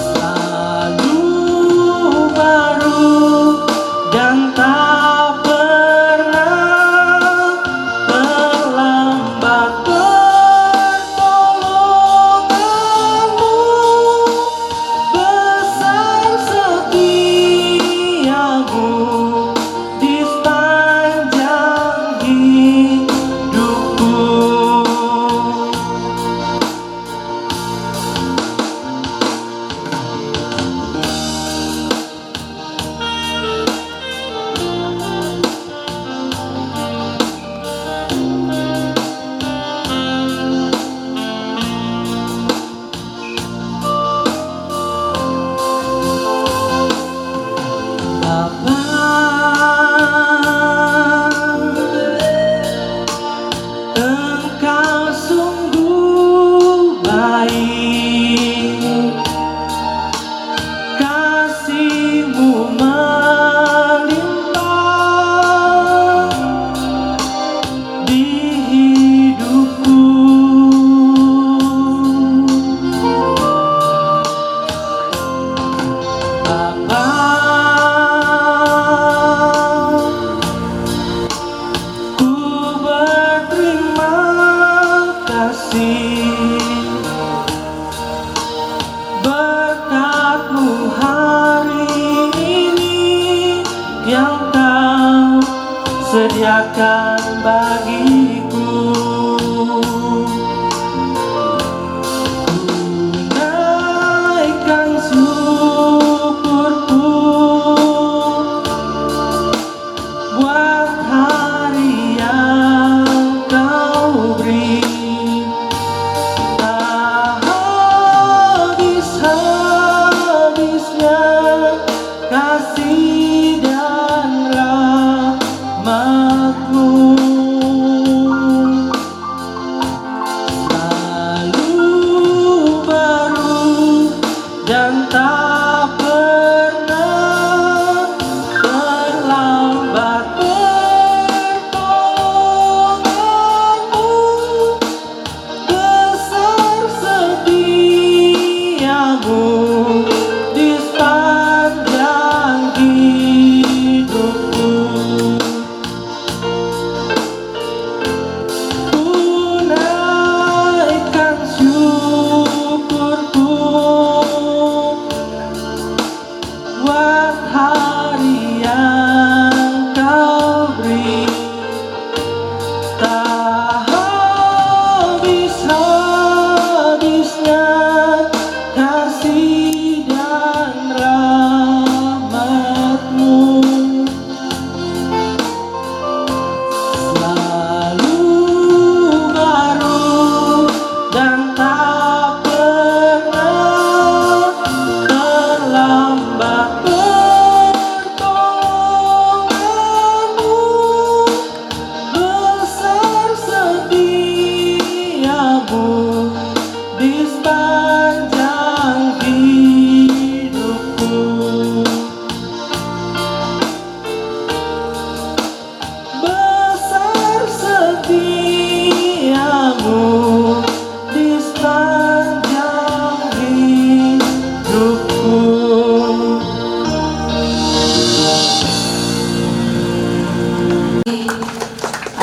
Selalu baru dan tak pernah terlambat pertolongan-Mu, besar setia-Mu di sepanjang hidupku. Bapa, Engkau sungguh baik, kasih-Mu melimpah di hidupku. Bapa, ku berterima kasih berkat-Mu hari ini yang Kau sediakan bagiku. Ku naikkan syukur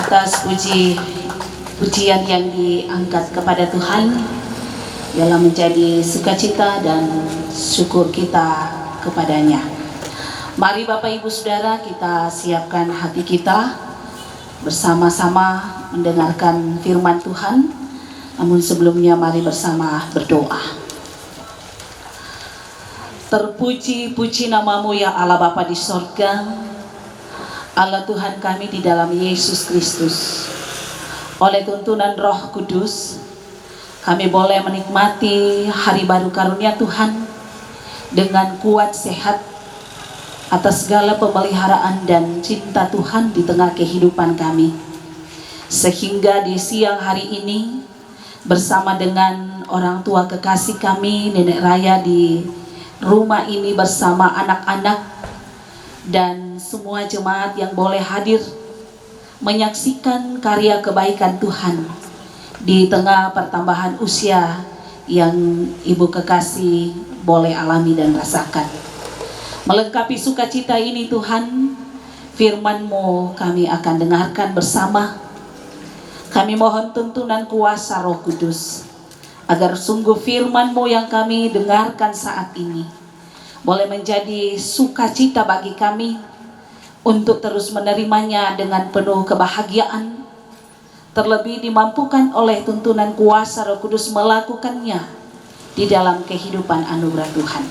Atas puji pujian yang diangkat kepada Tuhan, ialah menjadi sukacita dan syukur kita kepada-Nya. Mari Bapak Ibu Saudara, kita siapkan hati kita bersama-sama mendengarkan firman Tuhan. Namun sebelumnya, mari bersama berdoa. Terpuji-puji nama-Mu, ya Allah Bapa di sorga, Allah Tuhan kami di dalam Yesus Kristus. Oleh tuntunan Roh Kudus, kami boleh menikmati hari baru karunia Tuhan dengan kuat, sehat, atas segala pemeliharaan dan cinta Tuhan di tengah kehidupan kami. Sehingga di siang hari ini, bersama dengan orang tua kekasih kami, Nenek Raya di rumah ini bersama anak-anak dan semua jemaat yang boleh hadir menyaksikan karya kebaikan Tuhan di tengah pertambahan usia yang Ibu kekasih boleh alami dan rasakan. Melengkapi sukacita ini, Tuhan, firman-Mu kami akan dengarkan bersama. Kami mohon tuntunan kuasa Roh Kudus, agar sungguh firman-Mu yang kami dengarkan saat ini boleh menjadi sukacita bagi kami untuk terus menerimanya dengan penuh kebahagiaan, terlebih dimampukan oleh tuntunan kuasa Roh Kudus melakukannya di dalam kehidupan anugerah Tuhan.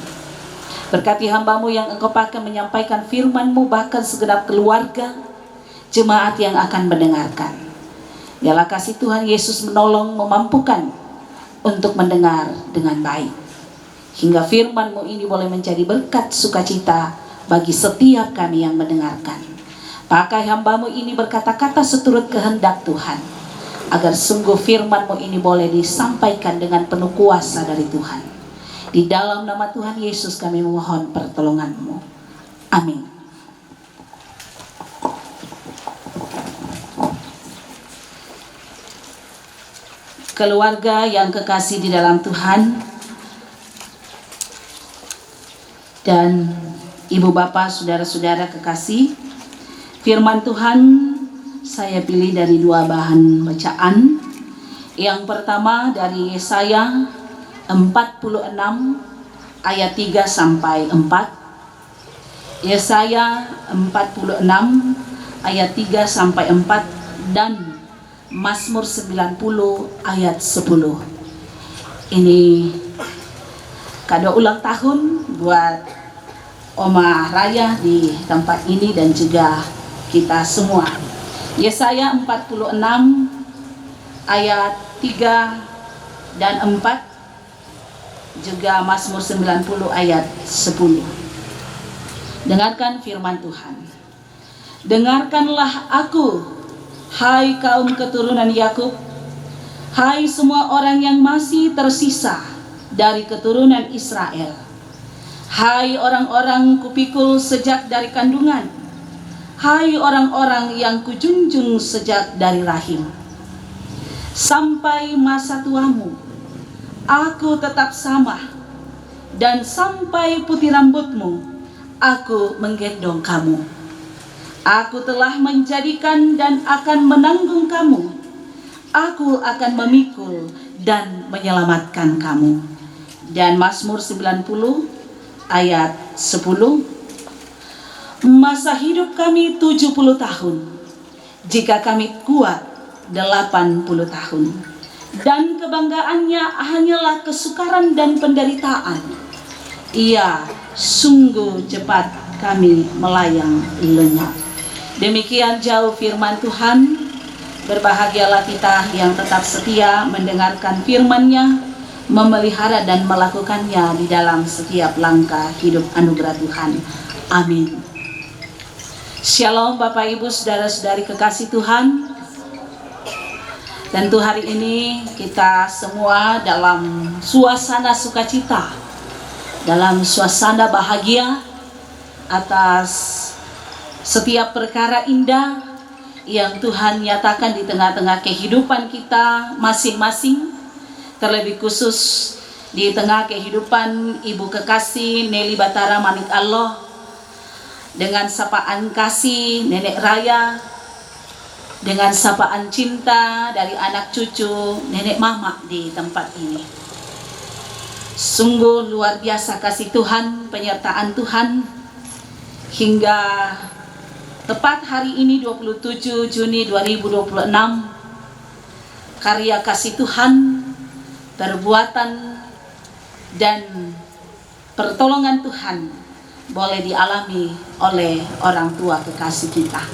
Berkati hamba-Mu yang Engkau pakai menyampaikan firman-Mu, bahkan segenap keluarga, jemaat yang akan mendengarkan. Biarlah kasih Tuhan Yesus menolong, memampukan untuk mendengar dengan baik, hingga firman-Mu ini boleh menjadi berkat sukacita bagi setiap kami yang mendengarkan. Pakai hamba-Mu ini berkata-kata seturut kehendak Tuhan, agar sungguh firman-Mu ini boleh disampaikan dengan penuh kuasa dari Tuhan. Di dalam nama Tuhan Yesus kami memohon pertolongan-Mu. Amin. Keluarga yang kekasih di dalam Tuhan, dan ibu bapa, saudara-saudara kekasih, firman Tuhan saya pilih dari dua bahan bacaan. Yang pertama dari Yesaya empat puluh enam ayat tiga sampai empat. Yesaya empat puluh enam ayat tiga sampai empat dan Mazmur sembilan puluh ayat sepuluh. Ini kado ulang tahun buat Oma Raya di tempat ini dan juga kita semua. Yesaya empat puluh enam ayat tiga dan empat, juga Mazmur sembilan puluh ayat sepuluh. Dengarkan firman Tuhan. "Dengarkanlah aku, hai kaum keturunan Yakub, hai semua orang yang masih tersisa dari keturunan Israel. Hai orang-orang kupikul sejak dari kandungan, hai orang-orang yang kujunjung sejak dari rahim. Sampai masa tuamu, aku tetap sama, dan sampai putih rambutmu, aku menggendong kamu. Aku telah menjadikan dan akan menanggung kamu. Aku akan memikul dan menyelamatkan kamu." Dan Mazmur sembilan puluh ayat sepuluh, "Masa hidup kami tujuh puluh tahun, jika kami kuat delapan puluh tahun. Dan kebanggaannya hanyalah kesukaran dan penderitaan. Iya, sungguh cepat kami melayang lenyap." Demikian jauh firman Tuhan. Berbahagialah kita yang tetap setia mendengarkan firman-Nya, memelihara dan melakukannya di dalam setiap langkah hidup anugerah Tuhan. Amin. Shalom Bapak Ibu, saudara-saudari kekasih Tuhan. Tentu hari ini kita semua dalam suasana sukacita, dalam suasana bahagia atas setiap perkara indah yang Tuhan nyatakan di tengah-tengah kehidupan kita masing-masing, terlebih khusus di tengah kehidupan Ibu Kekasih Nelly Batara Manik Allah, dengan sapaan kasih Nenek Raya, Dengan sapaan cinta dari anak cucu nenek mamak di tempat ini. Sungguh luar biasa kasih Tuhan, penyertaan Tuhan, hingga tepat hari ini, dua puluh tujuh Juni dua ribu dua puluh enam, karya kasih Tuhan, perbuatan, dan pertolongan Tuhan boleh dialami oleh orang tua kekasih kita.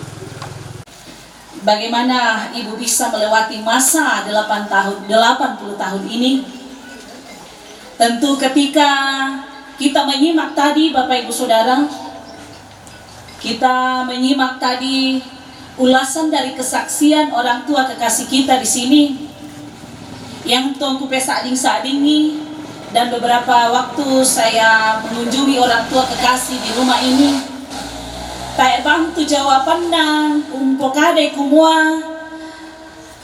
Bagaimana Ibu bisa melewati masa delapan tahun, delapan puluh tahun ini? Tentu ketika kita menyimak tadi, Bapak Ibu Saudara, kita menyimak tadi ulasan dari kesaksian orang tua kekasih kita di sini, yang tong ku pe sading-sadingi, dan beberapa waktu saya mengunjungi orang tua kekasih di rumah ini. Tae bang tu jawabanna, umpo kade kumua,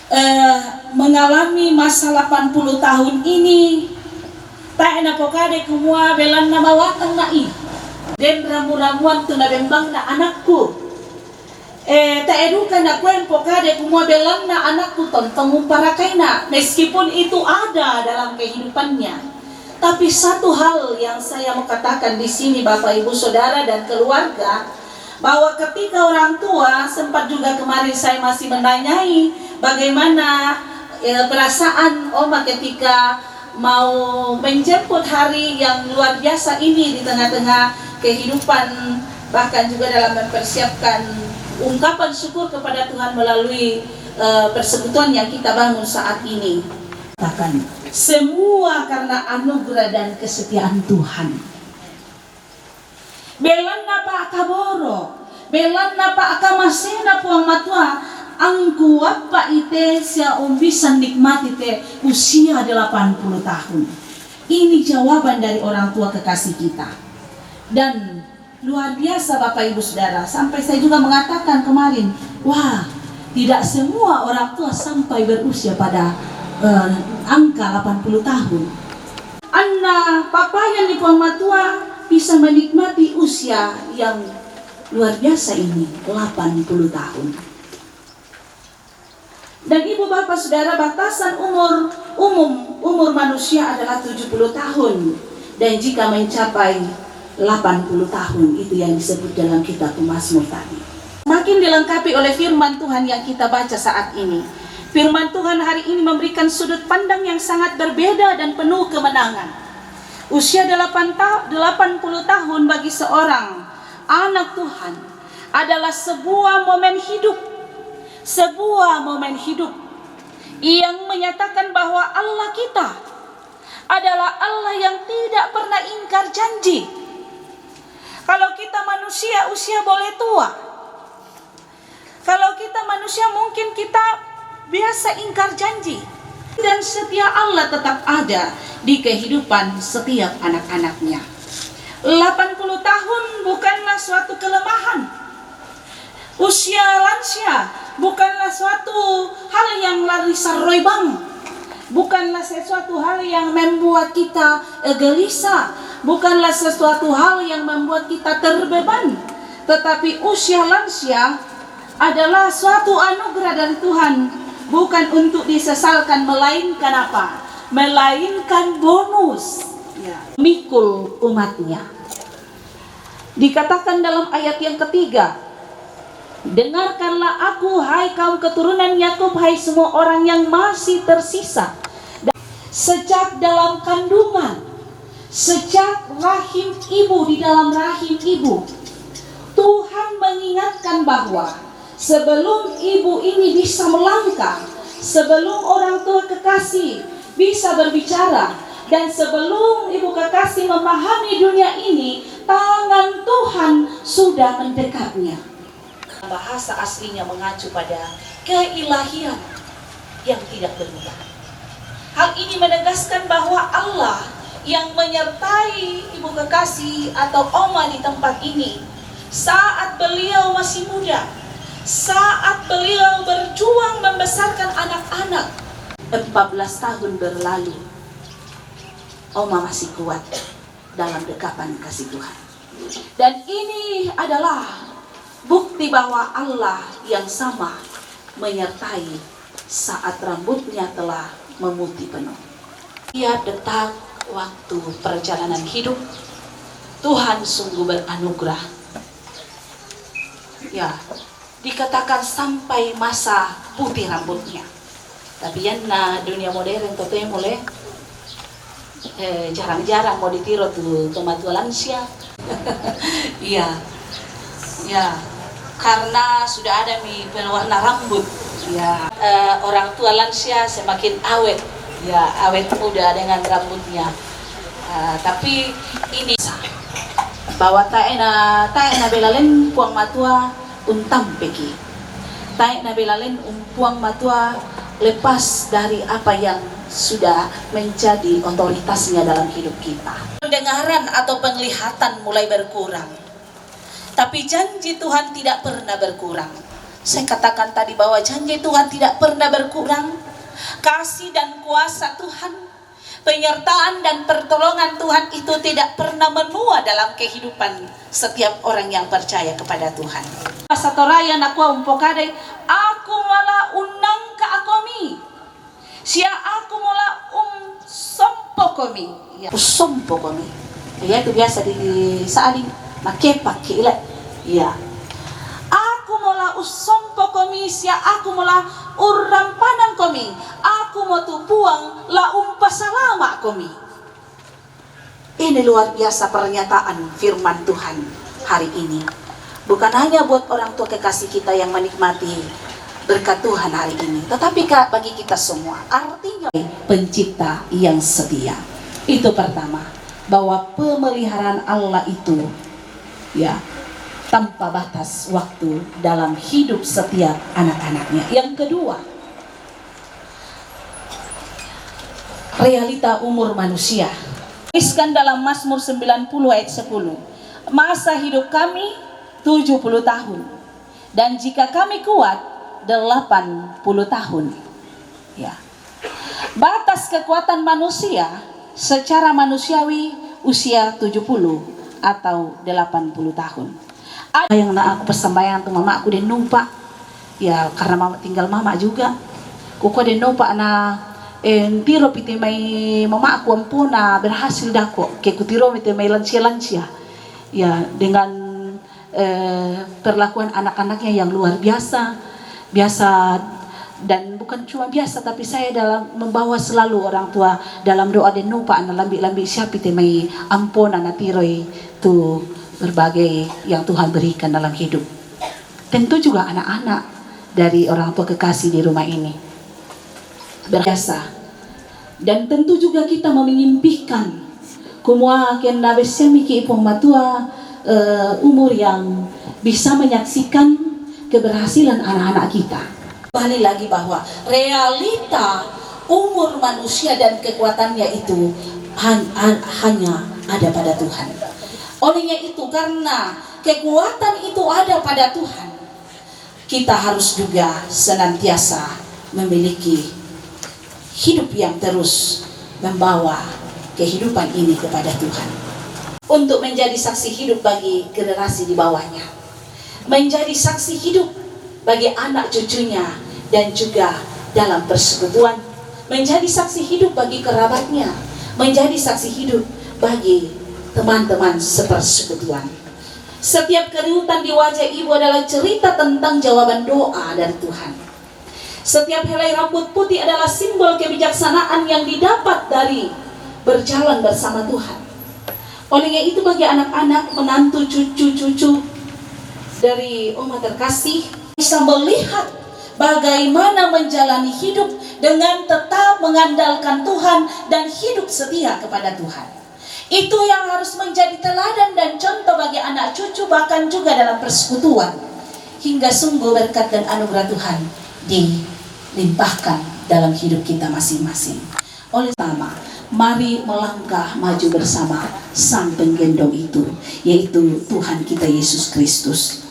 eh, mengalami masa delapan puluh tahun ini, tae napokade kumua belanna mawatang na i. Den ramu-ramuan tu nabembangna anakku. Eh, tae duka nakue mpokade kumua belanna anakku tontong umparakaina, meskipun itu ada dalam kehidupannya. Tapi satu hal yang saya mau katakan di sini, Bapak, Ibu, Saudara, dan keluarga, bahwa ketika orang tua, sempat juga kemarin saya masih menanyai bagaimana, eh, perasaan Oma ketika mau menjemput hari yang luar biasa ini di tengah-tengah kehidupan, bahkan juga dalam mempersiapkan ungkapan syukur kepada Tuhan melalui, eh, persekutuan yang kita bangun saat ini. Katakan, semua karena anugerah dan kesetiaan Tuhan. Belanna pakaboro, belanna pakamasena Puang Matua, angku appa i te sia umbisa nikmati te usia delapan puluh tahun. Ini jawaban dari orang tua kekasih kita. Dan luar biasa, Bapak Ibu Saudara, sampai saya juga mengatakan kemarin, wah, tidak semua orang tua sampai berusia pada, eh, angka delapan puluh tahun. Anna papayan ni Puang Matua bisa menikmati usia yang luar biasa ini, delapan puluh tahun. Dan Ibu, Bapak, Saudara, batasan umur umum, umur manusia adalah tujuh puluh tahun. Dan jika mencapai delapan puluh tahun, itu yang disebut dalam kitab Mazmur tadi. Makin dilengkapi oleh firman Tuhan yang kita baca saat ini. Firman Tuhan hari ini memberikan sudut pandang yang sangat berbeda dan penuh kemenangan. Usia delapan ta-, delapan puluh tahun bagi seorang anak Tuhan adalah sebuah momen hidup, sebuah momen hidup yang menyatakan bahwa Allah kita adalah Allah yang tidak pernah ingkar janji. Kalau kita manusia, usia boleh tua. Kalau kita manusia, mungkin kita biasa ingkar janji. Dan setia Allah tetap ada di kehidupan setiap anak-anaknya. Delapan puluh tahun bukanlah suatu kelemahan. Usia lansia bukanlah suatu hal yang lari saroi bang. Bukanlah sesuatu hal yang membuat kita, eh, gelisah. Bukanlah sesuatu hal yang membuat kita terbeban. Tetapi usia lansia adalah suatu anugerah dari Tuhan, bukan untuk disesalkan, melainkan apa? Melainkan bonus. Ya. Mikul umatnya. Dikatakan dalam ayat yang ketiga, "Dengarkanlah aku, hai kaum keturunan Yakub, hai semua orang yang masih tersisa." Sejak dalam kandungan, sejak rahim ibu, di dalam rahim ibu, Tuhan mengingatkan bahwa sebelum ibu ini bisa melangkah, sebelum orang tua kekasih bisa berbicara, dan sebelum ibu kekasih memahami dunia ini, tangan Tuhan sudah mendekatnya. Bahasa aslinya mengacu pada keilahian yang tidak berubah. Hal ini menegaskan bahwa Allah yang menyertai ibu kekasih atau Oma di tempat ini saat beliau masih muda, saat beliau berjuang membesarkan anak-anak. Empat belas tahun berlalu, Oma masih kuat dalam dekapan kasih Tuhan. Dan ini adalah bukti bahwa Allah yang sama menyertai saat rambutnya telah memutih penuh. Tiap detak waktu perjalanan hidup, Tuhan sungguh beranugerah. Ya, dikatakan sampai masa putih rambutnya. Tapi yanna dunia modern totemo le, eh, jarang-jarang mau ditiro tu tomatua lansia. Iya. Ya, karena sudah ada mi pewarna rambut. Ya, eh, orang tua lansia semakin awet. Ya, awet muda dengan rambutnya. Eh, tapi ini sa-, bahwa taena, taena belalen Puang Matua untampeki. Taena belalen um Puang Matua lepas dari apa yang sudah menjadi otoritasnya dalam hidup kita. Pendengaran atau penglihatan mulai berkurang. Tapi janji Tuhan tidak pernah berkurang. Saya katakan tadi bahwa janji Tuhan tidak pernah berkurang. Kasih dan kuasa Tuhan, penyertaan dan pertolongan Tuhan itu tidak pernah menua dalam kehidupan setiap orang yang percaya kepada Tuhan. Pasatoraja nakua umpokadai, aku mala unnangka akomi. Sia aku mola ussompokomi. Ya. Ussompokomi. Ya, itu biasa di, di Saling, makepak ki ile. Ya. Aku mola ussompokomi, sia aku mola urrampanangkomi. Aku mo tu Puang la umpasalamakomi. Ini luar biasa pernyataan firman Tuhan hari ini. Bukan hanya buat orang tua kekasih kita yang menikmati berkat Tuhan hari ini, tetapi ka-, bagi kita semua. Artinya, pencipta yang setia. Itu pertama, bahwa pemeliharaan Allah itu, ya, tanpa batas waktu dalam hidup setiap anak-anaknya. Yang kedua, realita umur manusia. Tuliskan dalam Mazmur sembilan puluh ayat sepuluh, "Masa hidup kami tujuh puluh tahun, dan jika kami kuat, delapan puluh tahun." Ya. Batas kekuatan manusia secara manusiawi usia tujuh puluh atau delapan puluh tahun. Ada yang na aku persembahyang tu mamaku den numpa. Ya, karena mama, tinggal mama juga. Kukua den numpa na, eh, ntiro pi te mai mamaku ampona berhasil dako. Ke kutiro mi te mai lansia-lansia. Ya, dengan, eh, perlakuan anak-anaknya yang luar biasa. Biasa, dan bukan cuma biasa, tapi saya dalam membawa selalu orang tua dalam doa den numpa na lambi-lambi sia pi te mai ampona natiroi tu berbagai yang Tuhan berikan dalam hidup. Tentu juga anak-anak dari orang tua kekasih di rumah ini. Berjasa. Dan tentu juga kita memimpikan. Kumua ke na bessiami ki Puang Matua, eh, umur yang bisa menyaksikan keberhasilan anak-anak kita. Kembali lagi bahwa realita umur manusia dan kekuatannya itu han-, han-, hanya ada pada Tuhan. Olehnya itu, karena kekuatan itu ada pada Tuhan, kita harus juga senantiasa memiliki hidup yang terus membawa kehidupan ini kepada Tuhan. Untuk menjadi saksi hidup bagi generasi di bawahnya. Menjadi saksi hidup bagi anak cucunya dan juga dalam persekutuan. Menjadi saksi hidup bagi kerabatnya. Menjadi saksi hidup bagi teman-teman sepersekutuan. Setiap keriutan di wajah ibu adalah cerita tentang jawaban doa dari Tuhan. Setiap helai rambut putih adalah simbol kebijaksanaan yang didapat dari berjalan bersama Tuhan. Olehnya itu, bagi anak-anak, menantu, cucu-cucu dari Oma terkasih, bisa melihat bagaimana menjalani hidup dengan tetap mengandalkan Tuhan dan hidup setia kepada Tuhan. Itu yang harus menjadi teladan dan contoh bagi anak cucu, bahkan juga dalam persekutuan. Hingga sungguh berkat dan anugerah Tuhan dilimpahkan dalam hidup kita masing-masing. Oleh sama, mari melangkah maju bersama Sang Penggendong itu, yaitu Tuhan kita Yesus Kristus.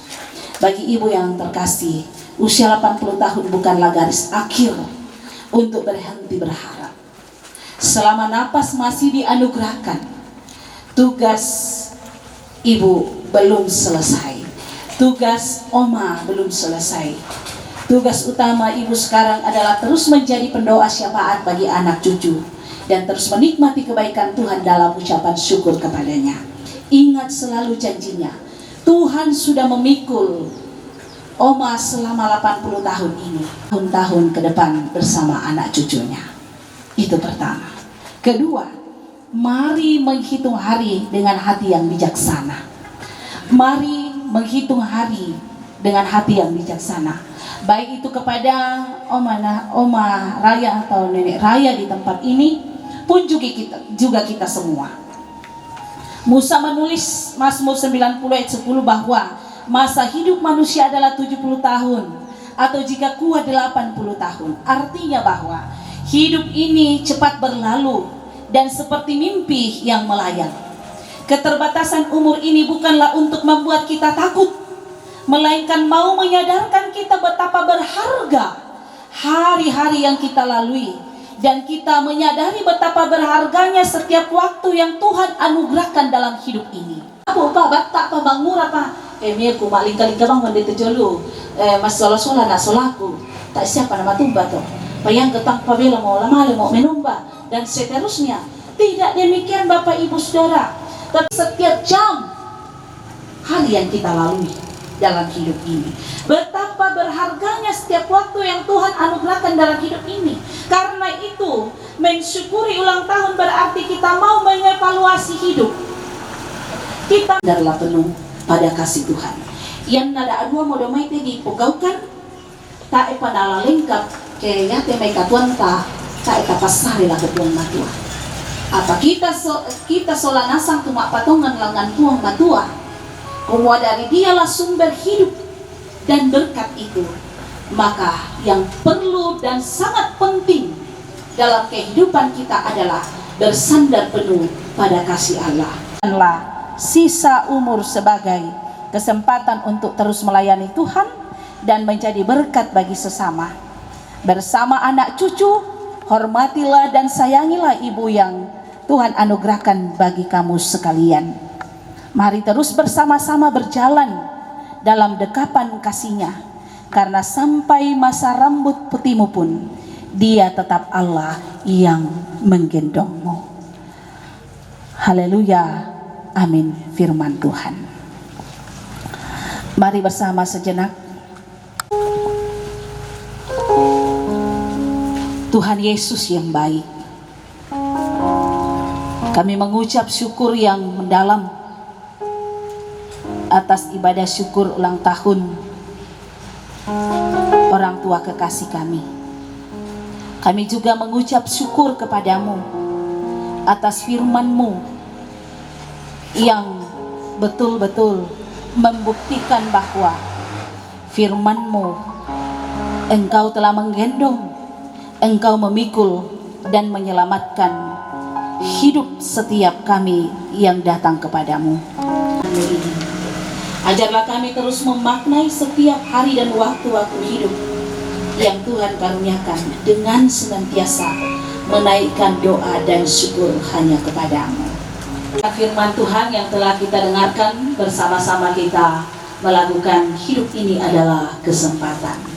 Bagi ibu yang terkasih, usia delapan puluh tahun bukanlah garis akhir untuk berhenti berharap. Selama napas masih dianugerahkan, tugas ibu belum selesai. Tugas oma belum selesai. Tugas utama ibu sekarang adalah terus menjadi pendoa syafaat bagi anak cucu dan terus menikmati kebaikan Tuhan dalam ucapan syukur kepada-Nya. Ingat selalu janji-Nya, Tuhan sudah memikul Oma selama delapan puluh tahun ini, tahun-tahun ke depan bersama anak cucunya. Itu pertama. Kedua, mari menghitung hari dengan hati yang bijaksana. Mari menghitung hari dengan hati yang bijaksana. Baik itu kepada Oma, na- Oma Raya atau Nenek Raya di tempat ini, pun juga kita, juga kita semua. Musa menulis Mazmur sembilan puluh ayat sepuluh bahwa masa hidup manusia adalah tujuh puluh tahun, atau jika kuat delapan puluh tahun. Artinya bahwa hidup ini cepat berlalu dan seperti mimpi yang melayang. Keterbatasan umur ini bukanlah untuk membuat kita takut, melainkan mau menyadarkan kita betapa berharga hari-hari yang kita lalui, dan kita menyadari betapa berharganya setiap waktu yang Tuhan anugerahkan dalam hidup ini. Apa pa batta pa mangura pa, eh, mie ku malingka-lingka bang wande te jolo, eh, masola-sola na solaku, tak siapa nama tumba to. Payang ketang pabela mo lamale mo menomba, dan seterusnya. Tidak demikian Bapak Ibu Saudara. Tapi setiap jam hari yang kita lalui dalam hidup ini. Betapa berharganya setiap waktu yang Tuhan anugerahkan dalam hidup ini. Karena itu, mensyukuri ulang tahun berarti kita mau mengevaluasi hidup. Kita adalah penuh pada kasih Tuhan. Yang nada adua modo mai te dipogaukan, tae pa nala lengkap ke yate mai katuanta, tae ta pasare lako Puang Matua. Apa kita so, kita sola nasang tu ma'patongan langan Puang Matua. Kumua dari Dialah sumber hidup dan berkat itu. Maka yang perlu dan sangat penting dalam kehidupan kita adalah bersandar penuh pada kasih Allah. Adalah sisa umur sebagai kesempatan untuk terus melayani Tuhan dan menjadi berkat bagi sesama. Bersama anak cucu, hormatilah dan sayangilah ibu yang Tuhan anugerahkan bagi kamu sekalian. Mari terus bersama-sama berjalan dalam dekapan kasih-Nya, karena sampai masa rambut putihmu pun, Dia tetap Allah yang menggendongmu. Haleluya. Amin. Firman Tuhan. Mari bersama sejenak. Tuhan Yesus yang baik, kami mengucap syukur yang mendalam atas ibadah syukur ulang tahun orang tua kekasih kami. Kami juga mengucap syukur kepada-Mu atas firman-Mu yang betul-betul membuktikan bahwa firman-Mu, Engkau telah menggendong, Engkau memikul dan menyelamatkan hidup setiap kami yang datang kepada-Mu. Ajarlah kami terus memaknai setiap hari dan waktu-waktu hidup yang Tuhan karuniakan dengan senantiasa menaikkan doa dan syukur hanya kepada-Mu. Firman Tuhan yang telah kita dengarkan bersama-sama kita melakukan hidup ini adalah kesempatan.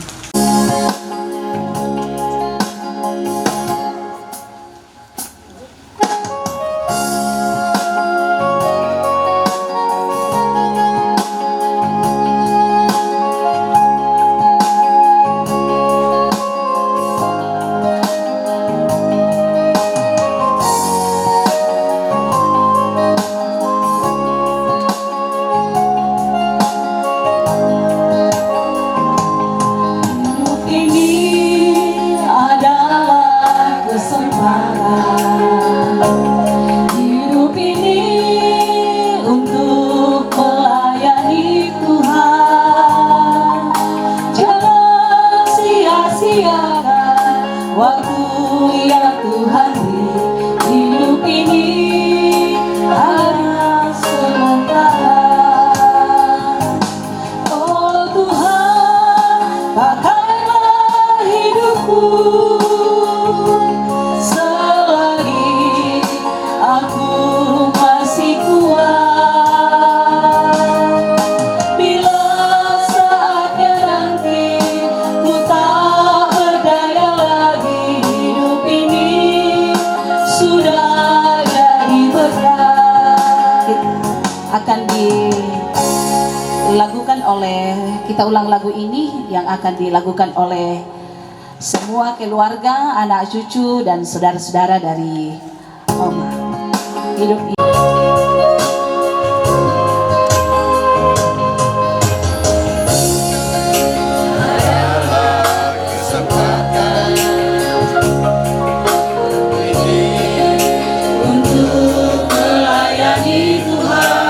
Oleh kita ulang lagu ini yang akan dilakukan oleh semua keluarga, anak cucu dan saudara-saudara dari Oma. Hidup untuk melayani Tuhan.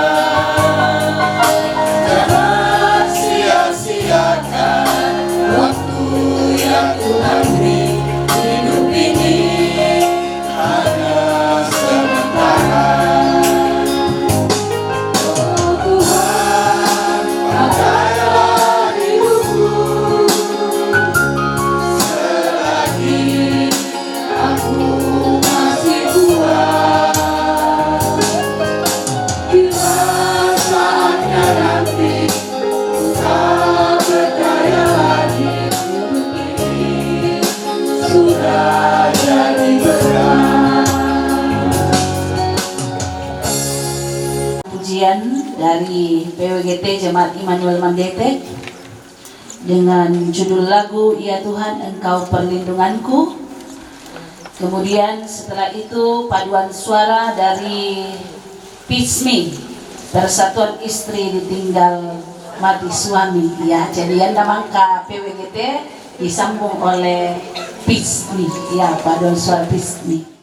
Jangan sia-siakan waktu yang Tuhan beri. Hidup ini hanya sementara. Oh Tuhan, pakailah hidupku selagi aku masih kuat. Bila saatnya nanti tak berdaya lagi, sudah jadi berat. Pujian dari P W G T Jemaat Immanuel Mandetek dengan judul lagu Ya Tuhan Engkau Perlindunganku. Kemudian setelah itu paduan suara dari PISMI, Persatuan Istri Ditinggal Mati Suami. Ya, jadi yang namanya P W G T disambung oleh PISMI. Ya, paduan suara PISMI.